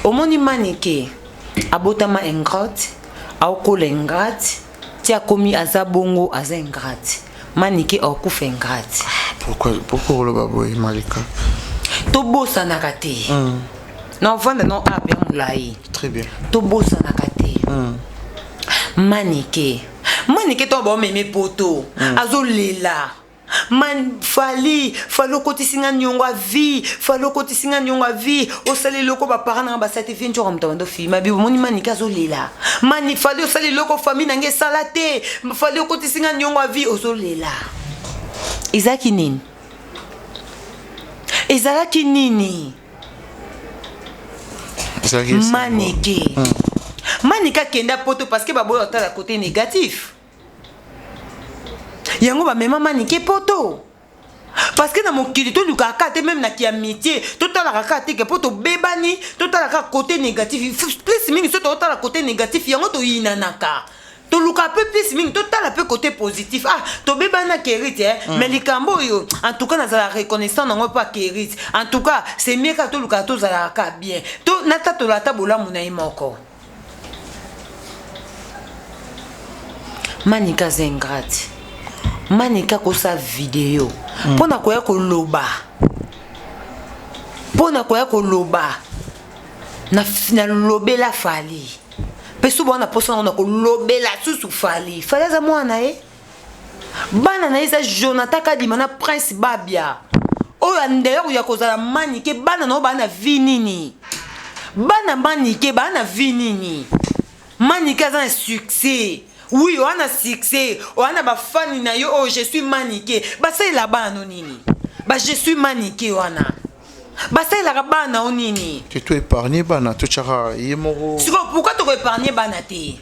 Speaker 1: Omoni, Manike abotama ingrate, aokola ingrate, ti akomi aza bongo, aza ingrate. Manike akokufa ingrate.
Speaker 2: Pourquoi oloba boye, Malika?
Speaker 1: Tobosanaka te. Na ovanda no ape ya molai.
Speaker 2: Très bien.
Speaker 1: Tobosanaka te. Manike, Manike, ntango baomeme poto, azolela. Man Fally, Fally okotisi nga niongo ya vie, Fally okotisi nga niongo ya vie, osali eloko ba parents na nga basali te, vie njoka moto abanda ofilma bi omoni Manike azolela. Mani Fally osali eloko famille na nga esala te, Fally okotisi nga niongo ya vie ozolela. Ezalaki nini? Ezalaki nini? Manike. Hmm. Manike akenda poto parce que baboya otala côté négatif. Yango bamema Manike poto. Parce que na mokili tolukaka kaka te meme na kiamitie totalaka kaka te ke mpo tobebani totalaka côté négatif plus mingi so totala côté négatif yango toyinanaka toluka mpe plus mingi totala mpe côté positif ah tobebani na kerite eh? mm. mais likambo oyo en tout cas nazala reconnaissant nango mpo akerite en tout cas c'est mieux kaka tolukaka tozalaka kaka bien to natatola ata bolamu na ye moko Manika aza ingrate. Manika akosa video mpo na koya koloba mpo na koya koloba nalobela Fally mpe suba wana mposa nango na kolobela susu Fally. Fally aza mwana na ye, bana na ye eza Jonathan Kadima na Prince Babia oyo andeyoko ya kozala Manike. Bana na yo baa na vie nini? Bana Manike baa na vie nini? Manike aza na succès, oui oa na succès, oa na bafani na yo oyo je suis Manike, basalela bana no nini? Ba je suis Manike wana basalelaka bana o nini?
Speaker 2: To épargner bana, totyaka ye moko.
Speaker 1: Sikoyo pourquoi toko épargner bana te?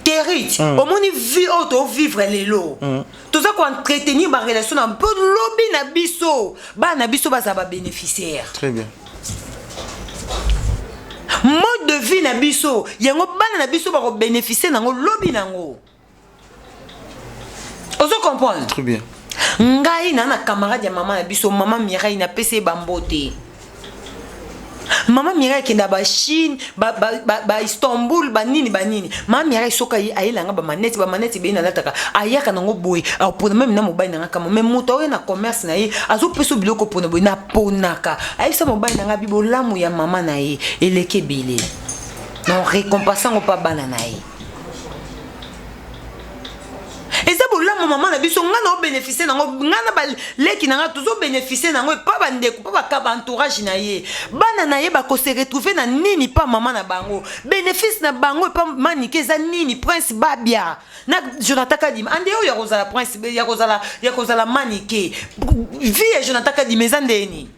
Speaker 1: Kerit, mm. omoni vie oyo tovivre lelo mm. toza koentretenir barelation na mpo lobi na biso bana na biso bazala babénéficiaire.
Speaker 2: Très bien.
Speaker 1: Mode de vie na biso yango bana na biso bakobénéficie nango lobi nango. Ozo comprendre?
Speaker 2: Très bien.
Speaker 1: Ngai na na camarade ya mama na biso, mama Mireille, napesi ye bambote. Mama Mireille akenda ba Chine, ba, ba, ba, ba Istanbul, banini banini. Mama Mireille soki ayelanga ba manette, ba manette ebele nalataka, ayaka nango boye, apona meme na mobali nanga kama, mais moto aoya na commerce na ye, azopesa biloko pona boye, naponaka. Ayebisa mobali nanga bi bolamu ya mama na ye eleki ebele. Na récompense yango pa bana na ye. Eza bolamu mama na biso, nga na obénéficie nango, nga na baleki na nga tozo bénéficie nango epa bandeko, pa ba entourage na ye. Bana na ye bako se retrouver na nini pa mama na bango? Bénéfice na bango epa Manike eza nini? Prince Babia na Jonathan Kadima ande oyo ya kozala Prince ya kozala ya kozala Manike. Vie ya Jonathan Kadima eza ndeni?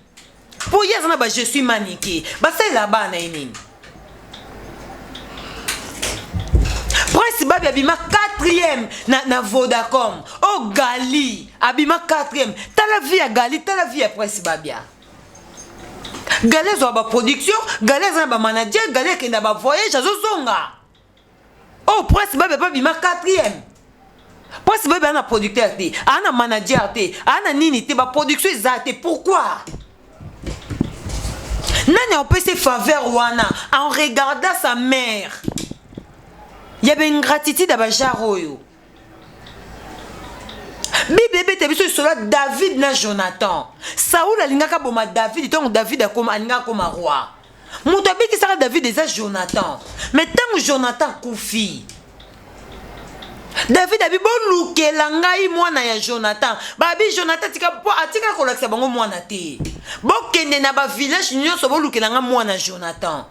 Speaker 1: Po ye aza na ba je suis Manike, basalela bana ye nini? Prince Babi abima 4e na, na Vodacom. Oh Gali abima 4e. Tala vie ya Gali, tala vie ya Prince Babia. Gali azwa ba production, Gali aza na ba manager, Gali akenda ba voyage azozonga. Oh Prince Babia pa bima 4e. Prince Babia ana producteur te, ana manager te, ana nini te, ba production eza te. Pourquoi? Nani apesi faveur wana en regardant sa mère? Ya ba ingratitude ya ba genre oyo. Bible ebeta biso lisolo ya David na Jonathan. Saul alingaka boma David ntango David akoma alingaka akoma roi. Moto abikisaka David eza Jonathan. Mais ntango Jonathan akufi, David abi bolukela ngai mwana ya Jonathan. Babi Jonathan tika po atika kolakisa bango mwana te. Bokende na ba village nyonso bolukela ngai mwana Jonathan.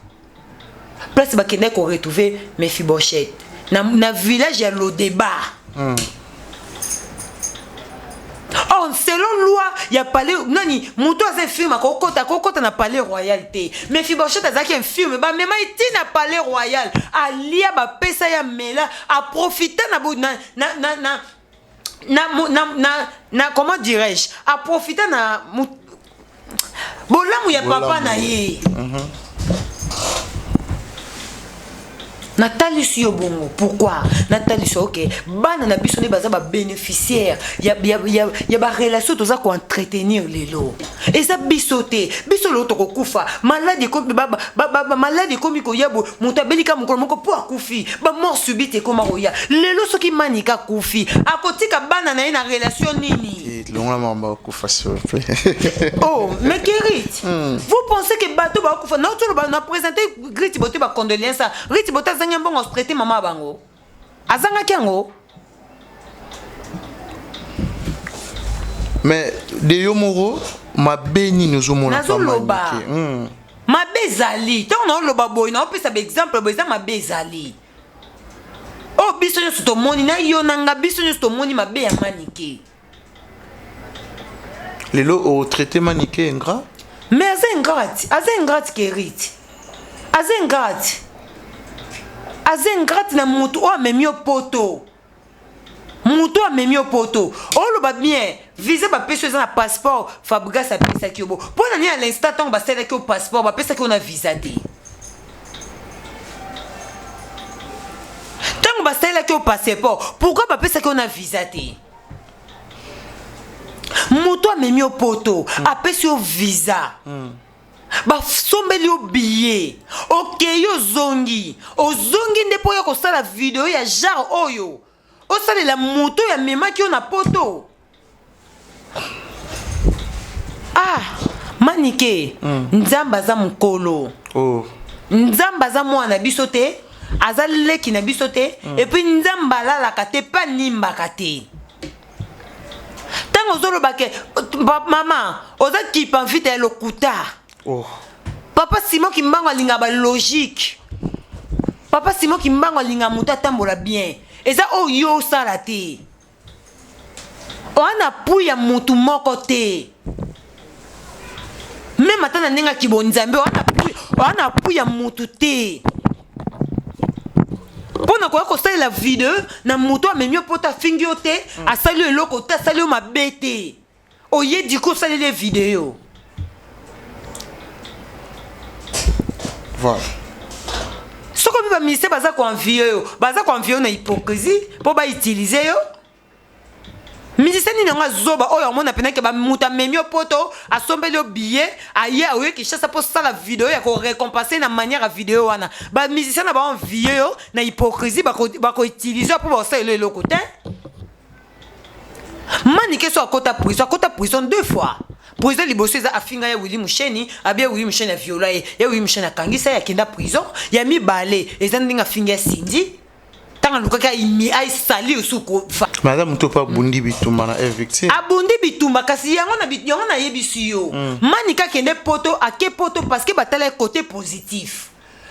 Speaker 1: Place bakendaki ko retrouver Mephibosheth na, na village ya Lodeba. Mm. Or selon loi ya palais nani moto aza infirme akokota akokota na palais royal te. Mephibosheth azalaki infirme, bamema ye ti na palais royal, alia bapesa ye amela, aprofita na, na, na, na, na na, na, na, na comment dirais-je, aprofita na bolamu ya papa na ye. Mm -hmm. Natalisi yo bongo pourquoi? Natalisi ok, bana na biso nde baza ba bénéficiaire ya, ya, ya, ya ba relation toza ko entretenir lelo. Eza biso te, biso lelo tokokufa, maladi ekomi ba, ba, ba, ba, maladi ekomi koya bo, moto abelika mokolo moko po akufi, ba mort subite ekoma koya. Lelo soki Manika akufi, akotika bana na ye na relation nini?
Speaker 2: Longola makambo ya kokufa s'il vous plaît.
Speaker 1: Oh, mais Kerit, mm. vous pensez que bato bakufa? Na tolo na présenter Riti Bote ba condoléances. Riti Bote azangi mbongo traiter mama bango. Azangaki yango.
Speaker 2: Mais de yo moko mabe nini ozomona?
Speaker 1: Nazoloba mabe ezali. Ntango naoloba boye, naopesa baexemple boye, eza mabe ezali oyo biso nyonso tomoni na yo na nga. Biso nyonso tomoni mabe ya Manike.
Speaker 2: Lelo otraite Manike ingrat?
Speaker 1: Mais aza ingrate, aza ingrate. Kerite aza ingrate, aza ingrate na motu oyo amemi yo poto. Motu oyo amemi yo poto, oloba bien, visa bapesi yo eza na passeport Fabrigas apesaki yo. Bo mpo na nini à l'instant ntango basalelaki yo passeport, bapesaki yo na visa te? Ntango basalelaki yo passeport, pourquoi bapesaki yo na visa te? Moto amemi yo poto, apesi yo visa, basombeli yo billet, okei, ozongi, ozongi nde mpo oya kosala video ya genre oyo osalela moto oyo amemaki yo na poto. Ah, Manike, Nzambe aza mokolo.
Speaker 2: Oh.
Speaker 1: Nzambe aza mwana na biso te, aza leki na biso te. Et puis Nzambe alalaka te mpe animbaka te. Ntango ozoloba ke mama oza kipa mvita ya lokuta.
Speaker 2: Oh.
Speaker 1: Papa Simon Kimbango alingaka balogique. Papa Simon Kimbango alingaka moto atambola bien. Eza oyo yo osala te. Oa na appui ya motu moko te, même ata na ndenge ya kibonzambe, oa na appui ya motu te mpo na koya kosalela video na moto amemi yo mpo te. Afingi yo te, asali yo eloko te, asali yo mabe te. Oye diko osaleli ye video.
Speaker 2: Voilà.
Speaker 1: Soki obi baministère baza koenvie yo, baza koenvie yo na hypocrisie mpo bautilize yo. Musicien nini yango azoba oyo amona mpenake moto amemi yo poto, asombeli yo billet, aye oye Kinshasa mpo osala video ya korécompense na manière ya video wana? Bamusicien na baenvie yo na hypocrisie, bakoutilize yo mpo baosalela eloko te. Manike so akota prison, akota prison deux fois. Prison liboso eza afinga ya Willi Musheni, abia Willi Musheni aviola ye, ya Willi Musheni akangisa ye, akenda prison. Ya mibale eza ndenge afinga ya Cindy ntango alukaki aimi aisali osuku.
Speaker 2: Mais aza moto mpe abundi bitumba na victime.
Speaker 1: Abundi bitumba, kasi yango na yango nayebisi yo, Manika akende poto, ake poto parce que batala ye côté positif,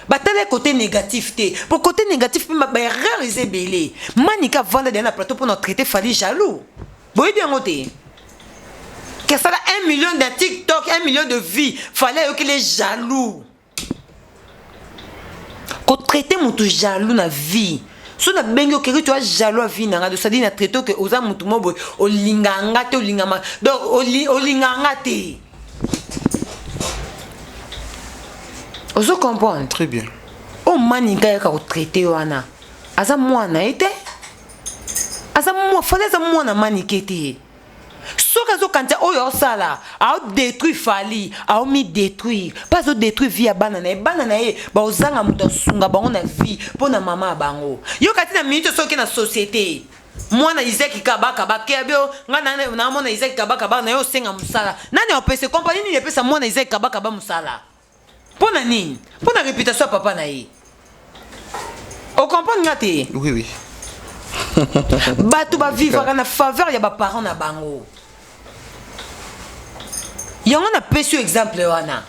Speaker 1: batala ye côté négatif te. Po côté négatif mpe baerreur eza ebele. Manika avanda deya na plateau mpona traiter Fally jaloux. Boyebi yango te kesala 1 million na TikTok, 1 million de vie. Fally ayokeli jaloux. Kotraite motu jaloux na vie, so nabengi okeki to jaloux ya vie na nga, c'est-à-dire na traite oke oza motu mo boye, olingaka nga te, olingama donc olingaka nga te. Ozo comprendre?
Speaker 2: Très bien.
Speaker 1: Oyo Manika yaka kotraite wana, aza mwana ye te. Aza Fally aza mwana Manike te. Soki azokanisa oyo aosala aodétruire Fally, aomidétruire mpe azodétruire vie ya bana na ye. Bana na ye baozanga moto asunga bango na vie mpo na mama ya bango. Yo kati na minute, soki na société mwana Isaki Kabakaba kebi, ngai namona Isaki Kabakaba na ye osenga mosala, nani apesa? Kompani nini epesa mwana Isaki Kabakaba mosala? Mpo na nini? Mpo na réputation ya papa na ye. Ocomprendre nga te?
Speaker 2: Oui.
Speaker 1: Bato bavivaka na faveur ya baparent na bango. Yango napesi yo exemple wana.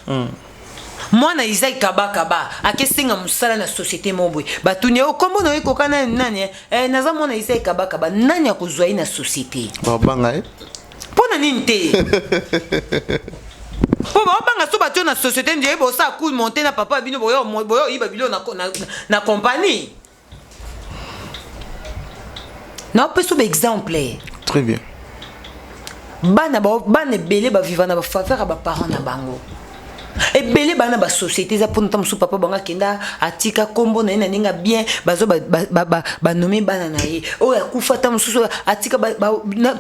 Speaker 1: Mwana Isaac Kabakaba akesenga mosala na société mo boye, batuni yo kombo na yo ekoka nani nani? Eh, naza mwana Isaac Kabakaba. Nani akozwa ye na société?
Speaker 2: Babanga ye.
Speaker 1: Mpo na nini te? Mpo baobanga so batio na société nde bosala coup monté na papa bino, boyo oyiba biloko na compagnie. Naopesa baexemple.
Speaker 2: Très bien.
Speaker 1: Bana bana ebele baviva na bafaveur ya baparent na bango. Ebele bana basociété eza mpona ta mosusu papa bango akenda, atika nkombo na ye na ndenge bien, bazo banome bana na ye oyo akufa, ta mosusu atika.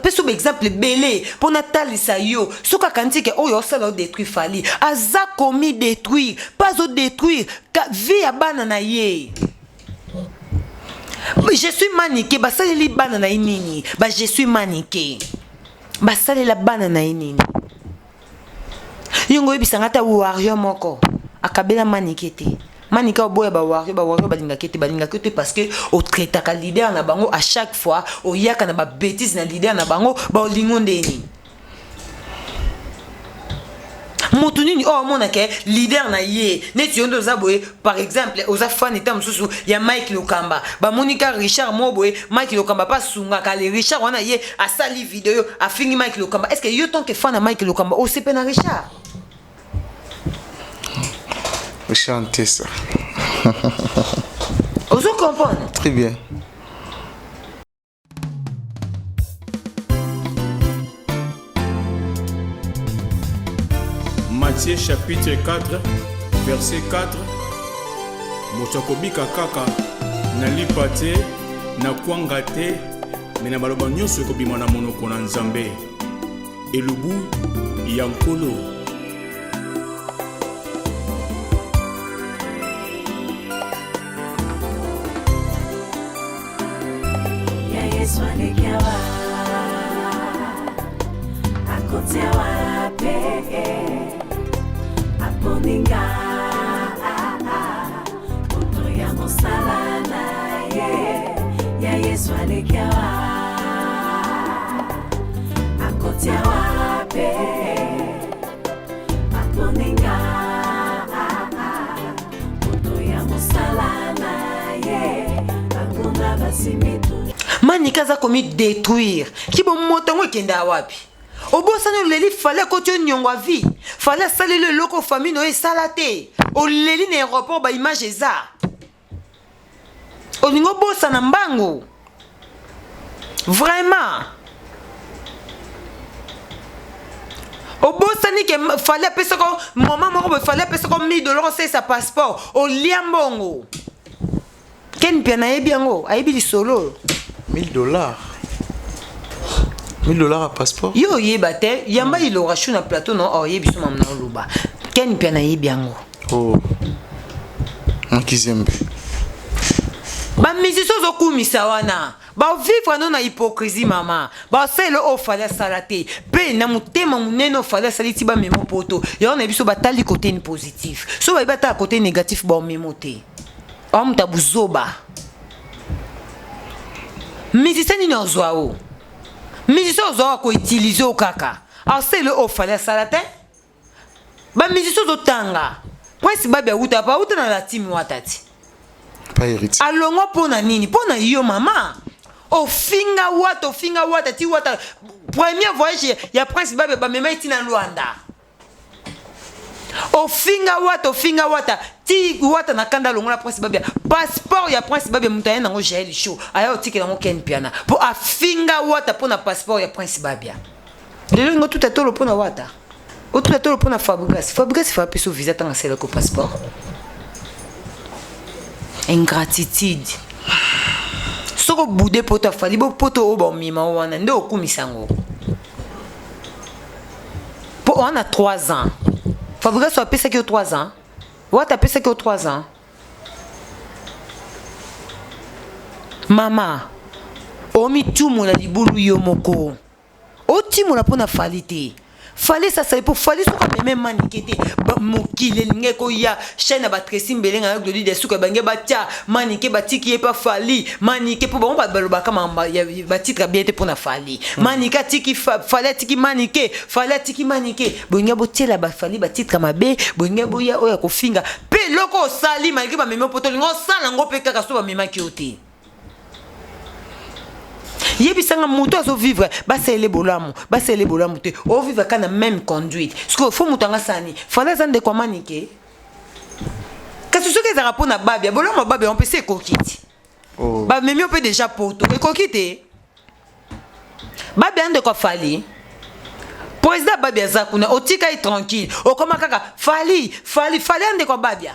Speaker 1: Pesa baexemple ebele mpo natalisa yo. Soki akanisi ke oyo osala odétruire Fally, aza komi détruire mpe azodétruire vie ya bana na ye. Je suis Manike basaleli bana na ye nini? Ba je suis Manike basalela bana na ye nini? Yongo oyebisanga ata warrior moko akabela Manike te. Manike oboya bawarrior, bawarrior balingaki te, balingaki te parce que otraitaka leader na bango. À chaque fois oyaka na babêtise na leader na bango, baolingo ndeni. Moto nini oyo amona ke leader na ye neti yo nde oza boye par exemple oza fan eta mosusu ya Mike Lokamba bamoni ka Richard moko boye Mike Lokamba pe asungaka le Richard wana ye asali video afingi Mike Lokamba est ce que yo tant que fan ya Mike Lokamba osepe na Richard?
Speaker 2: Richard Ntesa.
Speaker 1: Ozo comprendre?
Speaker 2: Très bien.
Speaker 7: Matthieu chapitre 4 verset 4 moto akobika kaka na lipa te na kwanga te me na maloba nyonso ekobima na monoko na nzambe elubu ya nkolo
Speaker 1: Manika aza komi détruire ki bomoto yango ekenda wapi obosani oleli fale akoti yo niongo ya vie fale asaleli eloko famille na yo esala te oleli na aéroport ba image eza olingi obosana mbangu vraiment obosani ke fale apesaka mama moko boye fale apesaka 1000 dollars osalisa passeport olia mbongo ken mpia nayebi yango ayebi lisolo oyo
Speaker 2: 1000 dollars 1000 dollars ya passeport
Speaker 1: yo oyeba te yamba ilora chou na plateau na oyebi so mamu na oloba ken mpia nayebi yango
Speaker 2: Oh. Makizembe.
Speaker 1: Ba musiciens ozokumisa wana bavivre no na hypocrisie mama basalelo oyo fali asala te mpe na motema monene oyo fali asali ti bamemo poto yango na biso batali kote ni positif so bayebi batala kote négatif baomemo te oyo moto ya buzoba musicien nini ozwa o musicien ozwa akoutilize o kaka asalelo oyo fali asala te Ba musiciens ozo tanga. Prince Babi awuta pa awuta na la team wata ti.
Speaker 2: Pas héritier.
Speaker 1: Alongwa pona nini? Pona yo mama. Ofinga wata ofinga wata ti wata premier voyage ya Prince Babi ba mema ti na Luanda. Ofinga wata ofinga wata ti wata na kanda longola Prince Babi. Passeport ya Prince Babi mutu aye nango Jael Show aya otikela ngo Ken Piana. Po afinga wata pona passeport ya Prince Babia. Lelo ngo tuta tolo pona wata. Otuta tolo pona Fabregas. Fabregas fa peso visa tanga sela ko passeport. Ingratitude. Soko bude poto afali bo poto oyo ba mima wana nde okumisa yango. Po wana 3 ans. Fabregas apesaki yo 3 ans. Wata apesaki yo 3 ans. Mama, omitumola libulu yo moko. Otimola mpo na Fally te. Fally sasa po Fally soki ameme manike te mokili elingi ekoya chaîne ya ba Tracy Mbelenga na Glody Dasuka bange batia manike batiki ye pa Fally manike po bango balobaka mamba ya ba titre bien te mpo na Fally hmm. manike atiki Fally atiki manike Fally atiki manike bolingi botiela ba Fally ba titre mabe bolingi boya oyo ya kofinga mpe eloko osali malgré bamemi poto olingi osala yango mpe kaka so bamemaki yo te yebisa nga moto azo vivre basalele bolamu basalele bolamu te ovivre kaka na même conduite sikoyo fo moto anga sani fala aza ndeko ya manike kasi soki ezalaka mpo na babia bolamu ya babia yango mpe se ekoki ti oh. bamemi yo mpe deja poto ekoki te babia ndeko ya fali président babia aza kuna otika ye tranquille okoma kaka fali fali fali ya ndeko ya babia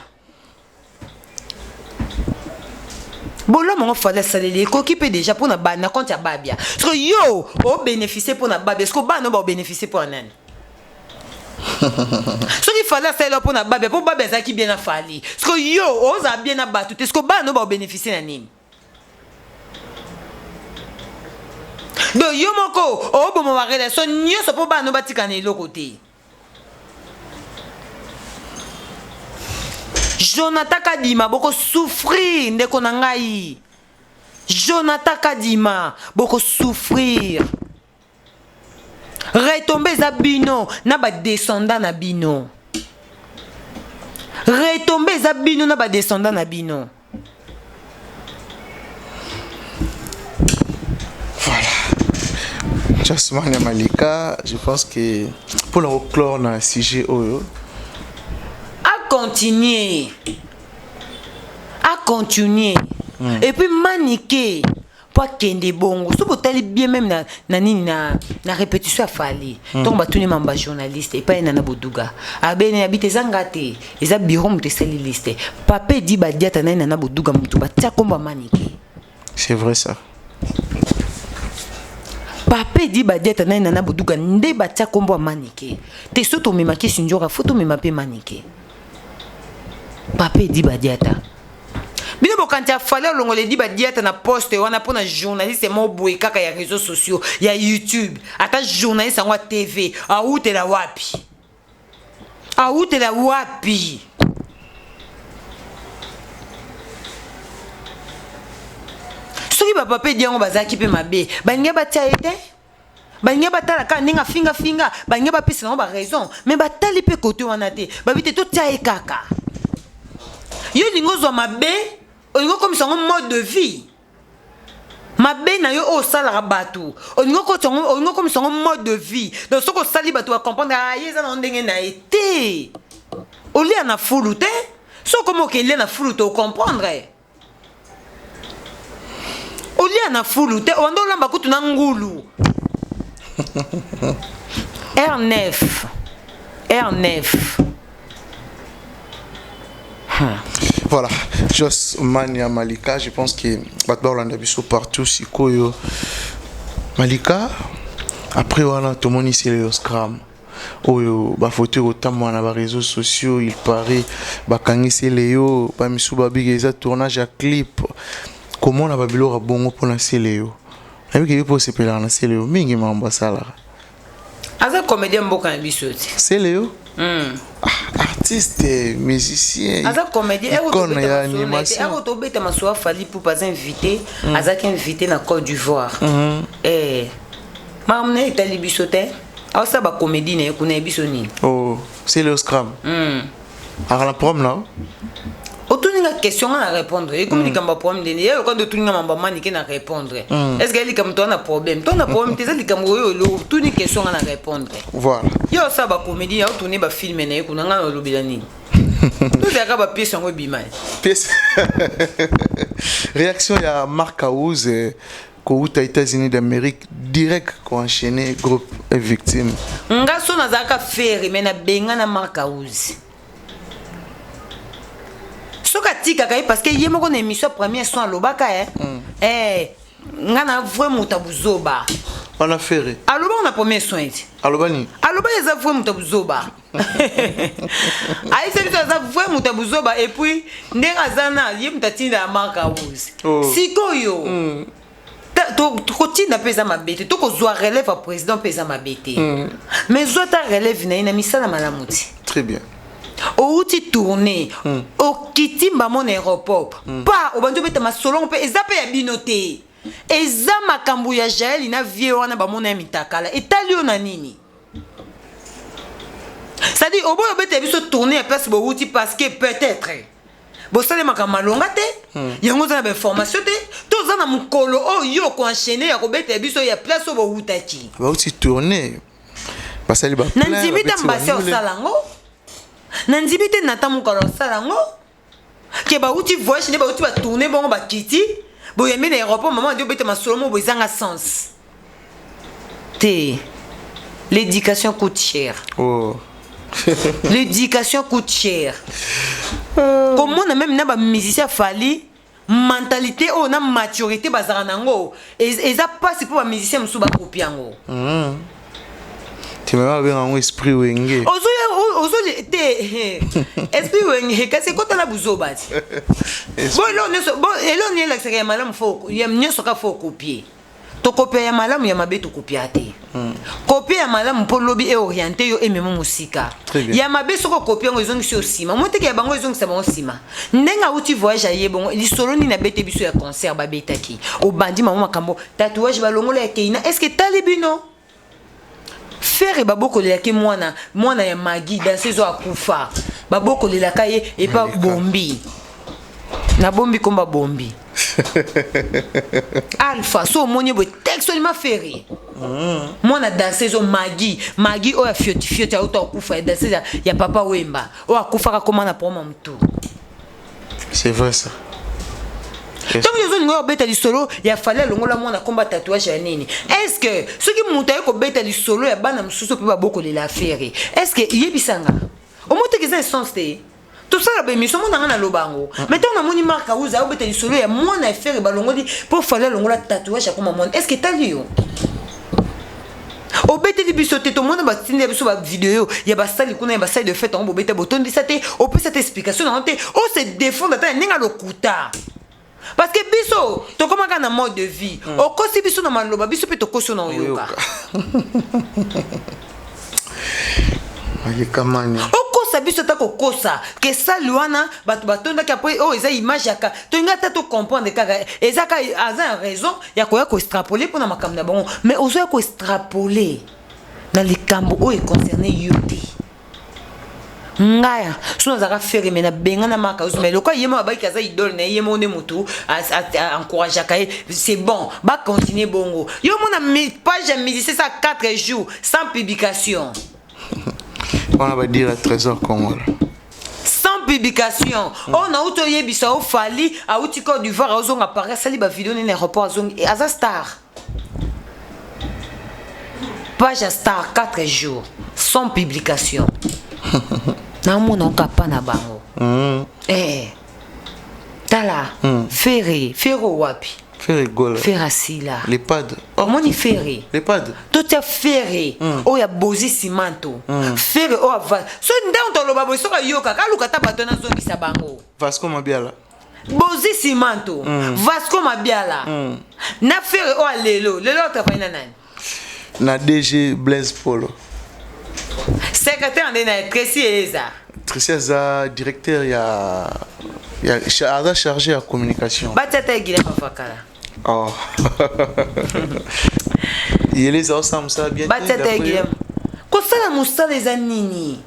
Speaker 1: bolamu yango fali asaleli ekoki mpe deja mpo na na compte ya babia siko yo obénéficie mpo na babia siko bana oyo baobénéficie mpo na nani soki fali asaleli mpo na babia mpo babia azalaki bien na fali siko yo ozala bien na bato te siko bana oyo baobénéficie na nini donc yo moko oboma barelation nyonso mpo bana oyo batika na eloko te Jonathan Kadima boko souffrir ndeko na ngai. Jonathan Kadima boko souffrir. Retombe eza bino na ba descendants na bino. Retombe eza bino na ba descendants na bino.
Speaker 2: Voilà. Jasmine Malika, je pense que pour le clore dans le sujet oyo.
Speaker 1: A continuer. A continuer. Mm. Et puis maniquer. po akende bongo soki botali bien meme na, na nini na, na répétition ya fali mm. ntongo batuni mamba journaliste epai nana boduga abene abi te eza nga te eza bureau moto esali liste papa edi badiata naye nana boduga moto batia kombo amanike.
Speaker 2: C'est vrai ça.
Speaker 1: Papa edi badiata naye nana boduga nde batia kombo amanike te so tomemaki sinjora fo tomema mpe manike papa edi badiata. Bino bokanti ya Fally alongola Eddy Badiata na poste wana pona journaliste moko boye kaka ya réseaux sociaux ya YouTube ata journaliste yango ya TV awutela wapi? Awutela wapi? Soki ba papa Eddy yango bazalaki pe mabe balingi batia ye te? Balingi batala kaka ndenge afinga finga, balingi bapesa bango ba raison, mais batali pe kote wana te. Babi te totia ye kaka. Yo olingi ozwa mabe, olingi okomisa yango mode de vie. Mabe na yo oyo osalaka bato, olingi okotisa yango, olingi okomisa yango mode de vie. Donc soki osali bato ba comprendre, ah ye eza na ndenge na ye te. Olia na fulu te. Soki okomi okelia na fulu te, ocomprendre. Olia na fulu te, obanda olamba kutu na ngulu. R9 R9.
Speaker 2: Voilà, Jos Mania Malika, je pense que bato baolanda biso partout sikoyo. Malika, après wana tomoni Celeo Scram. Oyo ba photo ekotambola na ba réseaux sociaux, il paraît bakangi Celeo, ba misu babika eza tournage ya clip. Komona ba biloko ya bongo mpona Celeo. Nayebi ke yo mpe osepelaka na Celeo mingi makambo asalaka.
Speaker 1: Aza comédien mboka na biso te.
Speaker 2: Celeo? Ah, artiste, musicien,
Speaker 1: aza comédien,
Speaker 2: icône ya animation.
Speaker 1: Eko tobeta masolo ya Fally Ipupa, aza invité, azalaki invité na Côte d'Ivoire. Eh, makambo na ye etali biso te. Aosala ba comédie na ye kuna, ye biso nini?
Speaker 2: Oh, Celeo Scram. Akala problème na?
Speaker 1: Otuni nga question nga na répondre. Ekomi likambo ya problème ndeni. Ye lokola nde otuni nga mambo ya manike na répondre. Est-ce que ye likambo to na problème? To na problème te, eza likambo oyo otuni question nga na répondre.
Speaker 2: Voilà.
Speaker 1: Ye osala ba comédie, ya otourner ba film na ye kuna, nga na olobela nini? Tozalaka ba pièce yango ebima.
Speaker 2: Pièce. Réaction ya Marc House kouta États-Unis d'Amérique direct ko enchaîner groupe est victime.
Speaker 1: Nga so nazalaka ferre mais na benga na Marc House. Soki atikaka ye parce que ye moko na émission premier soin alobaka eh. Eh, nga na vrai moto ya buzoba.
Speaker 2: Wana ferre.
Speaker 1: Alobaka na premier soin ti.
Speaker 2: Aloba nini?
Speaker 1: Aloba eza vrai moto ya buzoba. Ayebisa biso aza vrai moto ya buzoba et puis ndenge aza na ye moto atinda ya Marc House. Sikoyo kotinda mpe eza mabe te, to kozwa relève ya président mpe eza mabe te. Mais zwa ta relève na ye na misala malamu ti.
Speaker 2: Très bien.
Speaker 1: Outi tourner, okiti mbamo na aéroport. Pa obandi obeta masolo mpe eza mpe ya bino te. Eza makambo ya Jael na vie wana bamona ya mitakala. Etali yo na nini? C'est-à-dire oboyo obeta biso tourner ya place bowuti parce que peut-être bosalemaka malonga te, yango oza na ba information te, to oza na mokolo oyo yo oko enchaîner ya kobeta biso ya place oyo bowutaki.
Speaker 2: Bawuti tourner, basali ba
Speaker 1: Na
Speaker 2: plein,
Speaker 1: ndimi te
Speaker 2: babeti ba
Speaker 1: Mbasi
Speaker 2: ndule.
Speaker 1: osala yango. Na ndimi te Nathan Mukala osala yango. Ke bawuti voyage nde bawuti ba tourner bongo bakiti, boyambi na aéroport maman andi obeta masolo moko ezanga sens. Te. L'éducation coûte cher.
Speaker 2: Oh.
Speaker 1: L'éducation coûte cher. Comment on a même na ba musicien Fally mentalité oyo na maturité bazaka nango eza pasi po ba musicien mosusu ba copie yango.
Speaker 2: Tu m'as bien un esprit wenge.
Speaker 1: Ozo ozo te esprit wenge kasi kota na buzoba ti. Bo elo nyoso bo elo ni elakisaka ya malamu fo ya nyoso ka fo copier. Tokopia ya malamu ya mabe tokopia te. Kopia ya malamu po lobi e orienter yo emema mosika. Ya mabe soko kopia yango ezongisi yo sima. Moteke ya bango ezongisa bango sima. Ndenge auti voyage aye bongo lisolo nini abete biso ya concert babetaki. Obandi mama makambo tatouage balongola ya Keina est-ce que tali bino? Ferre babokolelaki mwana mwana ya Maggie danseuse oyo akufa babokolelaka ye epa bombi nabombi komba bombi alpha so omoni boye texte olima Ferre mwana danseuse oyo Maggie Maggie oyo ya fioti fioti auta akufa ya danseuse ya, ya papa Wemba oyo akufaka koma na problème ya mutu.
Speaker 2: C'est vrai ça.
Speaker 1: Ntango yo ozolinga obeta lisolo ya Fally alongola mwana komba tatouage ya nini? Est ce que soki moto aye kobeta lisolo ya bana mosusu mpe babokolela affaire, est ce que yebisanga omoteki eza essence te? Tosala ba émission mona nga naloba yango, mais ntango namoni Marc Auza ayobeta lisolo ya mwana ya Ferre balongoli mpo Fally alongola tatouage ya koma mwana, est ce que etali yo? Obeteli biso te, tomona batindela biso bavideo ya basali kuna ya basali de fete yango, bobeta botondisa te, opesa te explication nango te, ose défendre ata ya ndenge alokuta, parce que biso tokomaka na mode de vie. Okosi biso na maloba, biso mpe tokosi na oyoka. Okosa biso ata kokosa ke sali wana bato batondaki apres oyo eza image yaka tolingi ata tocomprendre kaka eza ka aza na raison ya koya koextrapole mpona makambo na bango, mais ozoya koextrapole na likambo oyo econcerne yo te. Ngaya so nazalaka Ferre, me nabengana Marc House, mais lokola ye moko abaki aza idole na ye, ye moko nde motu encourageaka ye, c'est bon, bacontinue bongo. Yo mona page ya musicien sa 4 jours sans publication.
Speaker 2: Wana badira Trésor Congolais.
Speaker 1: Sans publication. Oyo nauti oyebisa, o Fally auti Côte d'Ivoire, aozonga Paris, asali bavideo nini aéroport, azongi, aza star. Page ya star 4 jours sans publication, naomona okapa na bango. Eh, tala. Ferre, Ferre wapi?
Speaker 2: Ferre Gola.
Speaker 1: Ferre asila.
Speaker 2: Les pads.
Speaker 1: Omoni Ferre?
Speaker 2: Les pads.
Speaker 1: Totia Ferre oyo ya Bozi Simanto, Ferre oyo ava so ntango toloba boye, soki ayokaka aluka ata bato nazongisa bango.
Speaker 2: Vasco Mabiala.
Speaker 1: Bozi Simanto, Vasco Mabiala na Ferre oyo ya lelo lelo atravaille na nani?
Speaker 2: Na DG Blaise Polo.
Speaker 1: Secrétaire nde na Tracy eza.
Speaker 2: Tracy aza directeur ya aza chargé ya communication.
Speaker 1: Batia ata egila mavakala.
Speaker 2: Oh. Yeleza osala mosala bien te,
Speaker 1: batia ata
Speaker 2: d'après
Speaker 1: egila
Speaker 2: yo.
Speaker 1: Kosala mosala eza nini?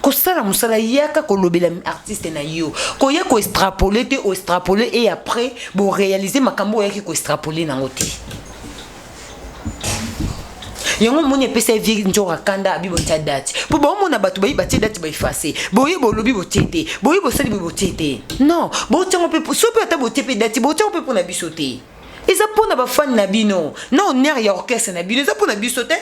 Speaker 1: Kosala mosala, yaka kolobela artiste na yo, koya koextrapole te. Oextrapole et après boréalise makambo oyaki koextrapole nango te. Yango omoni epesa ye vie nzoka kanda abi botia date mpo baomona bato bayi batie date, baefase boye, bolobi botie te, boye bosali boye botie te. Non, botiango mpe so mpe ata botie mpe date, botiango mpe mpona biso te, eza mpona bafani na bino na honneur ya orchestre na bino, eza mpona biso te.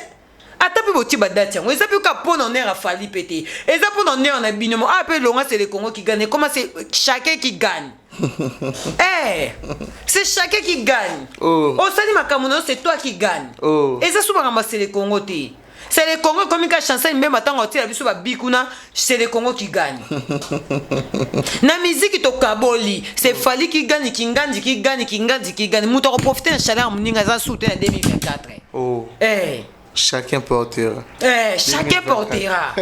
Speaker 1: Ata mpe botie badate yango, eza mpe kaka mpona honneur afali mpe te, eza mpona honneur na bino mo. Ah, mpe longa, c'est le Congo qui gagne. Comment c'est chacun qui gagne? Eh, c'est chacun qui gagne.
Speaker 2: Oh.
Speaker 1: Osali makambo na yo, c'est toi qui gagne.
Speaker 2: Oh.
Speaker 1: Eza so makambo ya c'est le Congo te. C'est le Congo ekomi ka Chancel Mbemba ntango atiela biso babi kuna, c'est le Congo qui gagne. Na miziki tokaboli, c'est Fally qui gagne, Kingandi qui gagne, Kingandi qui gagne. Moto akoprofite na chaleur ya moninga aza su te na 2024.
Speaker 2: Oh.
Speaker 1: Eh.
Speaker 2: Chacun portera.
Speaker 1: Eh, chacun portera.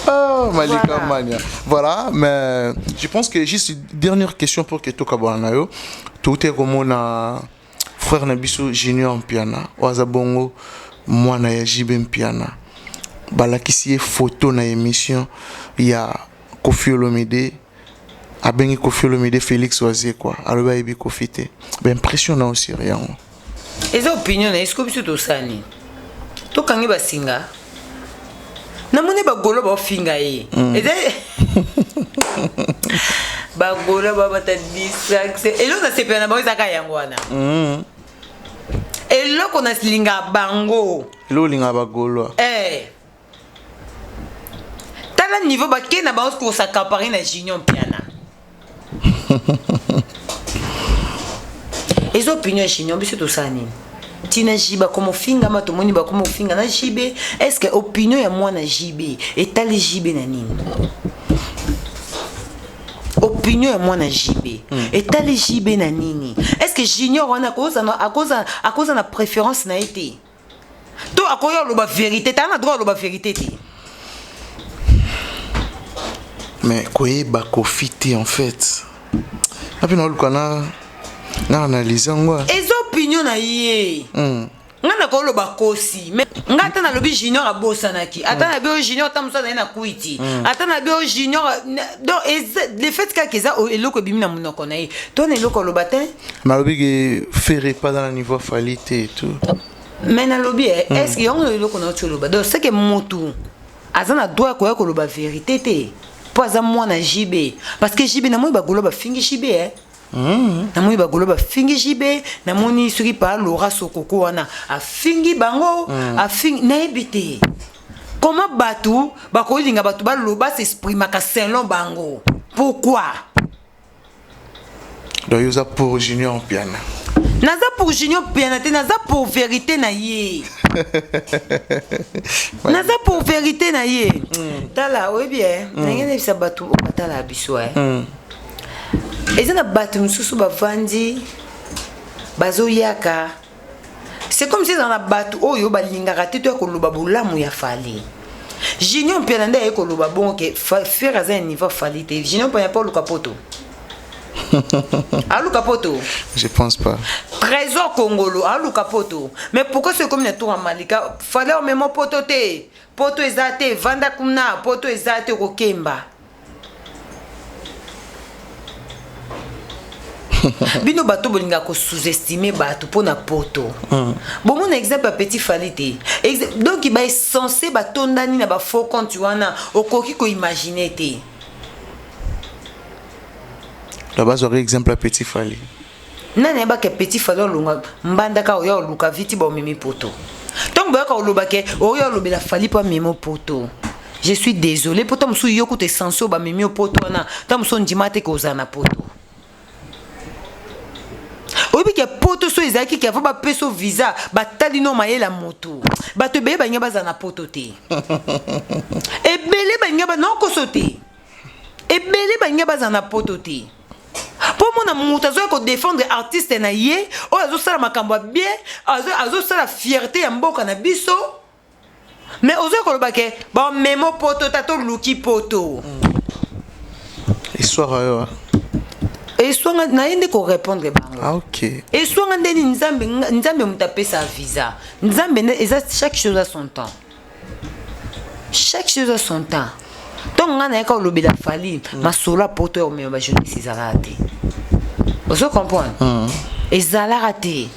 Speaker 2: Oh, Malika
Speaker 1: Voilà.
Speaker 2: Mania. Voilà, mais je pense que juste une dernière question pour que tokabwana na yo. Tout est comme on a frère na biso Junior Mpiana, oaza bongo mwana ya JB Mpiana. Balakisi ye photo na émission ya Koffi Olomide, abengi Koffi Olomide Félix Wazekwa. Alobi ayebi Koffi te. Ba impression na aussi yango.
Speaker 1: Eza opinion na ye, sikoyo biso tosani tokangi basinga. Namoni bagolo baofinga ye, eza bagolo babata distraction. Eloko nasepela na bango ezaka yango wana, eloko nalinga bango.
Speaker 2: Eloko olingaka bagoloa.
Speaker 1: Eh. Tala niveau bakei na bango kos'accaparer na Junior Mpiana. Eza opinion ya Junior, biso tosala nini? Ntina JB akoma ofingama, tomoni bakoma ofinga na JB. Est ce que opinion ya mwana JB etali JB na nini? Opinion ya mwana JB etali JB na nini? Est ce que Junior wana akoza na préférence na ye te, to akoya oloba vérité te? Aa na droit oloba vérité te.
Speaker 2: Mais koyeba Koffi te, en fait api na oluka na analyse yango.
Speaker 1: Eza opinion na ye. Nga nakoloba kosi mais nga ata nalobi junior abosanaki, ata na bi oyo junior ata mosu azali na kwiti, ata na bi oyo junior, donc le fait kaka eza eloko ebimi na monoko na ye to na eloko aloba te.
Speaker 2: Nalobi ke Ferre pas dans le niveau Fally te et tout.
Speaker 1: Mais nalobi est ce que yango eloko na oti oloba? Donc c'est que motu aza na droit ya koya koloba vérité te mpo aza mwana JB, parce que JB, namoni bagolo bafingi JB, eh. Namoni bagolo bafingi JB, namoni soki pa Lora Sokoko wana afingi bango, afingi, nayebi te comment bato bakolinga bato baloba, s'exprimaka selon bango, pourquoi?
Speaker 2: Donc yoza pour Junior Mpiana?
Speaker 1: Naza pour Junior Mpiana te, naza pour vérité na ye, naza pour vérité na ye. Tala, oyebi e ndenge nayebisa bato oyo batala biso, e eza na bato mosusu bavandi bazoyaka, c'est comme si ezala na bato oyo balingaka te to ya koloba bolamu ya Fally. Junior Mpiana nde aye koloba bongo ke Ferre aza ya niveau Fally te. Junior Mpiana mpo aluka poto, aluka poto?
Speaker 2: Je pense pas.
Speaker 1: Trésor Kongolo aluka poto, mais pourquoi soki ekomi na tour ya Malika, Fally omema poto te, poto eza te, vanda kuna, poto eza te, okokemba. Bino bato bolingaka kosous-estime bato mpo na poto. Bomona exemple ya petit Fally te. Donc baessence batondani na bafaux compte wana, okoki koimagine te.
Speaker 2: La bazwaka exemple ya petit Fally.
Speaker 1: Nani ayebaka petit Fally olonga mbandaka oya oluka viti baomemi poto? Ntango boyaka oloba ke oyo olobela Fally mpo amemi poto, je suis désolé, mpo ta mosusu yo kuta essence oyo bamemi yo poto wana, ta mosusu ondima te ke ozala na poto. Oyebi ke poto so ezalaki ke avant bapesa yo visa, batali no mayela motu. Bato ebele balingi bazala na poto te, ebele balingi naokoso te, ebele balingi bazala na poto te, mpo mona moto azoya kodéfendre artiste na ye oyo azosala makambo ya bien, azosala fierté ya mboka na biso, mais ozoya koloba ke bamemo poto ta toluki poto.
Speaker 2: Histoire ayo.
Speaker 1: Eswanga naye nde korépondre bango.
Speaker 2: Ah, ok.
Speaker 1: Eswanga ndeni Nzambe, Nzambe moto apesa visa, Nzambe nde eza. Chaque chose a son temps, chaque chose a son temps. Ntongo ngai nayaka kolobela Fally, masolo ya poto ya komema bajeunesse ezalaka te, ozo comprendre? Ezalaka te,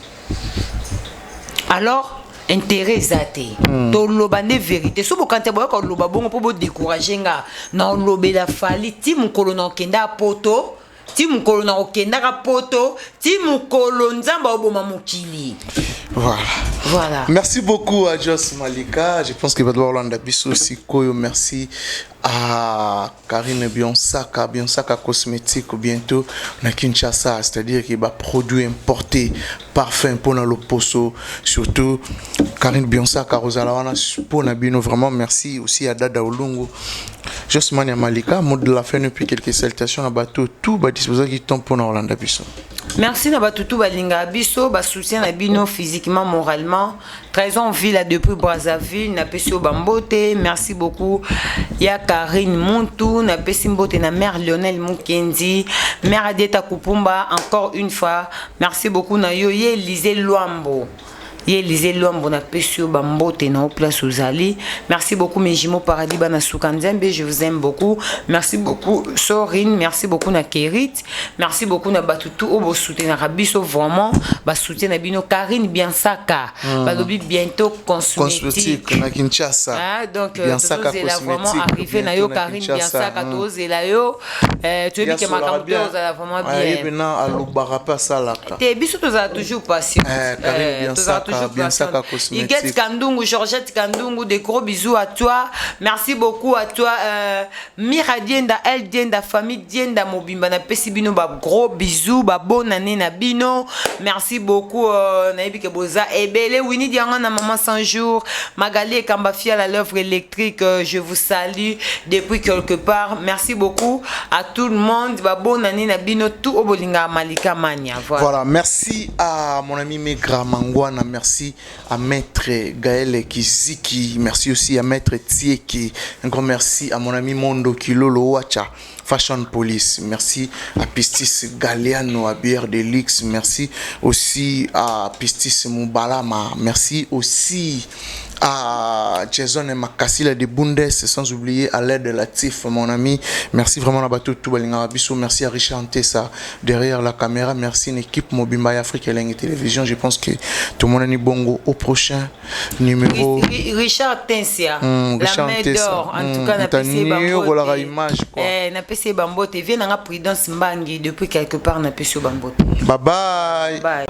Speaker 1: alors intérêt eza te. Toloba nde vérité. So bokanisa boyaka koloba bongo mpo bodécourage nga na olobela Fally ti mokolo na okenda poto, ti mokolo na okendaka poto, ti mokolo Nzambe aoboma mokili.
Speaker 2: Voilà.
Speaker 1: Voilà.
Speaker 2: Merci beaucoup à Jos Malika. Je pense que va devoir Orlando Biso Sikoyo. Merci à Karine Bionsaka, Bionsaka Cosmétique bientôt na Kinshasa, c'est-à-dire qu'il va produit importé, parfum pour le poso, surtout Karine Bionsaka Rosala wana pour na bino vraiment. Merci aussi à Dada Olungu. Jos Mania Malika, mot de la fin depuis quelques salutations à bateau tout ba disposant qui tombe pour Orlando Biso.
Speaker 1: Merci na bato tu balingaka biso, basoutien na bino physiquement, moralement. Trésor Villa depuis Brazzaville, napesi yo bambote. Merci beaucoup ya Karine Muntu, napesi mbote na mère Lionel Mukendi, mère Adieta Kupumba, encore une fois merci beaucoup na yo. Ye Élysée Luambo, ye Élysée Luambo, napesi yo bambote na yo place ozali. Merci beaucoup mes jumeaux paradis, bana suka Nzambe, je vous aime beaucoup. Merci beaucoup Sorine, merci beaucoup na Kerit, merci beaucoup na bato tu oyo bosoutenaka biso, vraiment basoutien na bino. Karine Biansaka, balobi bientôt cosmétique.
Speaker 2: Cosmétique na Kinshasa.
Speaker 1: Ah, donc
Speaker 2: Biansaka
Speaker 1: tozozela vraiment
Speaker 2: cosmétique,
Speaker 1: arrivé na yo
Speaker 2: bientôt na
Speaker 1: Karine
Speaker 2: Kinshasa.
Speaker 1: Biansaka. Tozela yo, toyebi ke makambo te, ozala vraiment bien.
Speaker 2: Bien, alobaka mpe asalaka.
Speaker 1: Te, biso tozala toujours patient.
Speaker 2: Eh, Karine
Speaker 1: tozala
Speaker 2: Biansaka,
Speaker 1: toujours
Speaker 2: Biansaka
Speaker 1: patient.
Speaker 2: Cosmétique.
Speaker 1: Huguette Kandungu, Georgette Kandungu, des gros bisous à toi. Merci beaucoup à toi. Mira Dienda, El Dienda, famille Dienda Mobimba, na pesi bino ba gros bisous, ba bonne année na bino. Merci beaucoup nayebi ke boza ebele. Winnie Dianga na maman 100 jours, Magali Ekamba à l'œuvre électrique, je vous salue depuis quelque part. Merci beaucoup à tout le monde. Ba bonne année na bino tout obolinga Malika Mania. Voilà.
Speaker 2: Voilà, merci à mon ami Megra Mangwana, merci. Merci à Maître Gaël Kiziki. Merci aussi à Maître Tieki. Un grand merci à mon ami Mondo Kilolo Wacha, Fashion Police. Merci à Pistis Galeano, à Bière Delix. Merci aussi à Pistis Moubalama. Merci aussi à Jason et Makasila de Bundes, sans oublier à l'aide de Latif, mon ami. Merci vraiment à Bato Toubalinga Bissou. Merci à Richard Antessa derrière la caméra. Merci une équipe Mobimba Afrique et Télévision. Je pense que tout le monde est bongo au prochain numéro.
Speaker 1: Richard Tensia, la main d'or. En tout cas, napesi
Speaker 2: bango image quoi.
Speaker 1: Eh, napesi bambote. Viens na Prudence Mbangi depuis quelque part napesi bambote.
Speaker 2: Bye bye.
Speaker 1: Bye.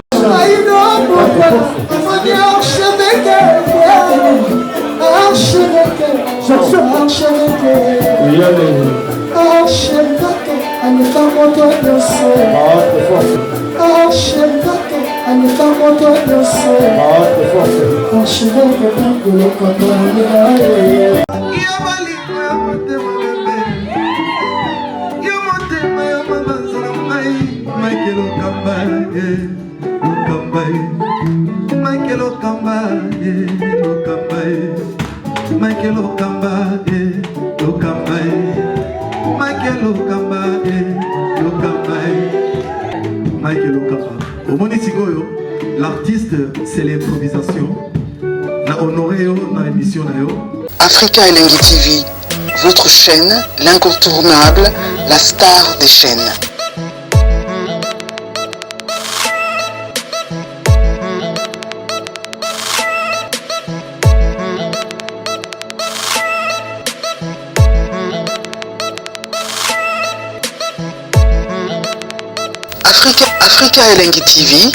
Speaker 8: Omoni sikoyo, l'artiste, c'est l'improvisation. Na honoré yo na émission na yo.
Speaker 6: Africa Elengi TV, votre chaîne, l'incontournable, la star des chaînes. Africa, Africa Elengi TV,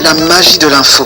Speaker 6: la magie de l'info.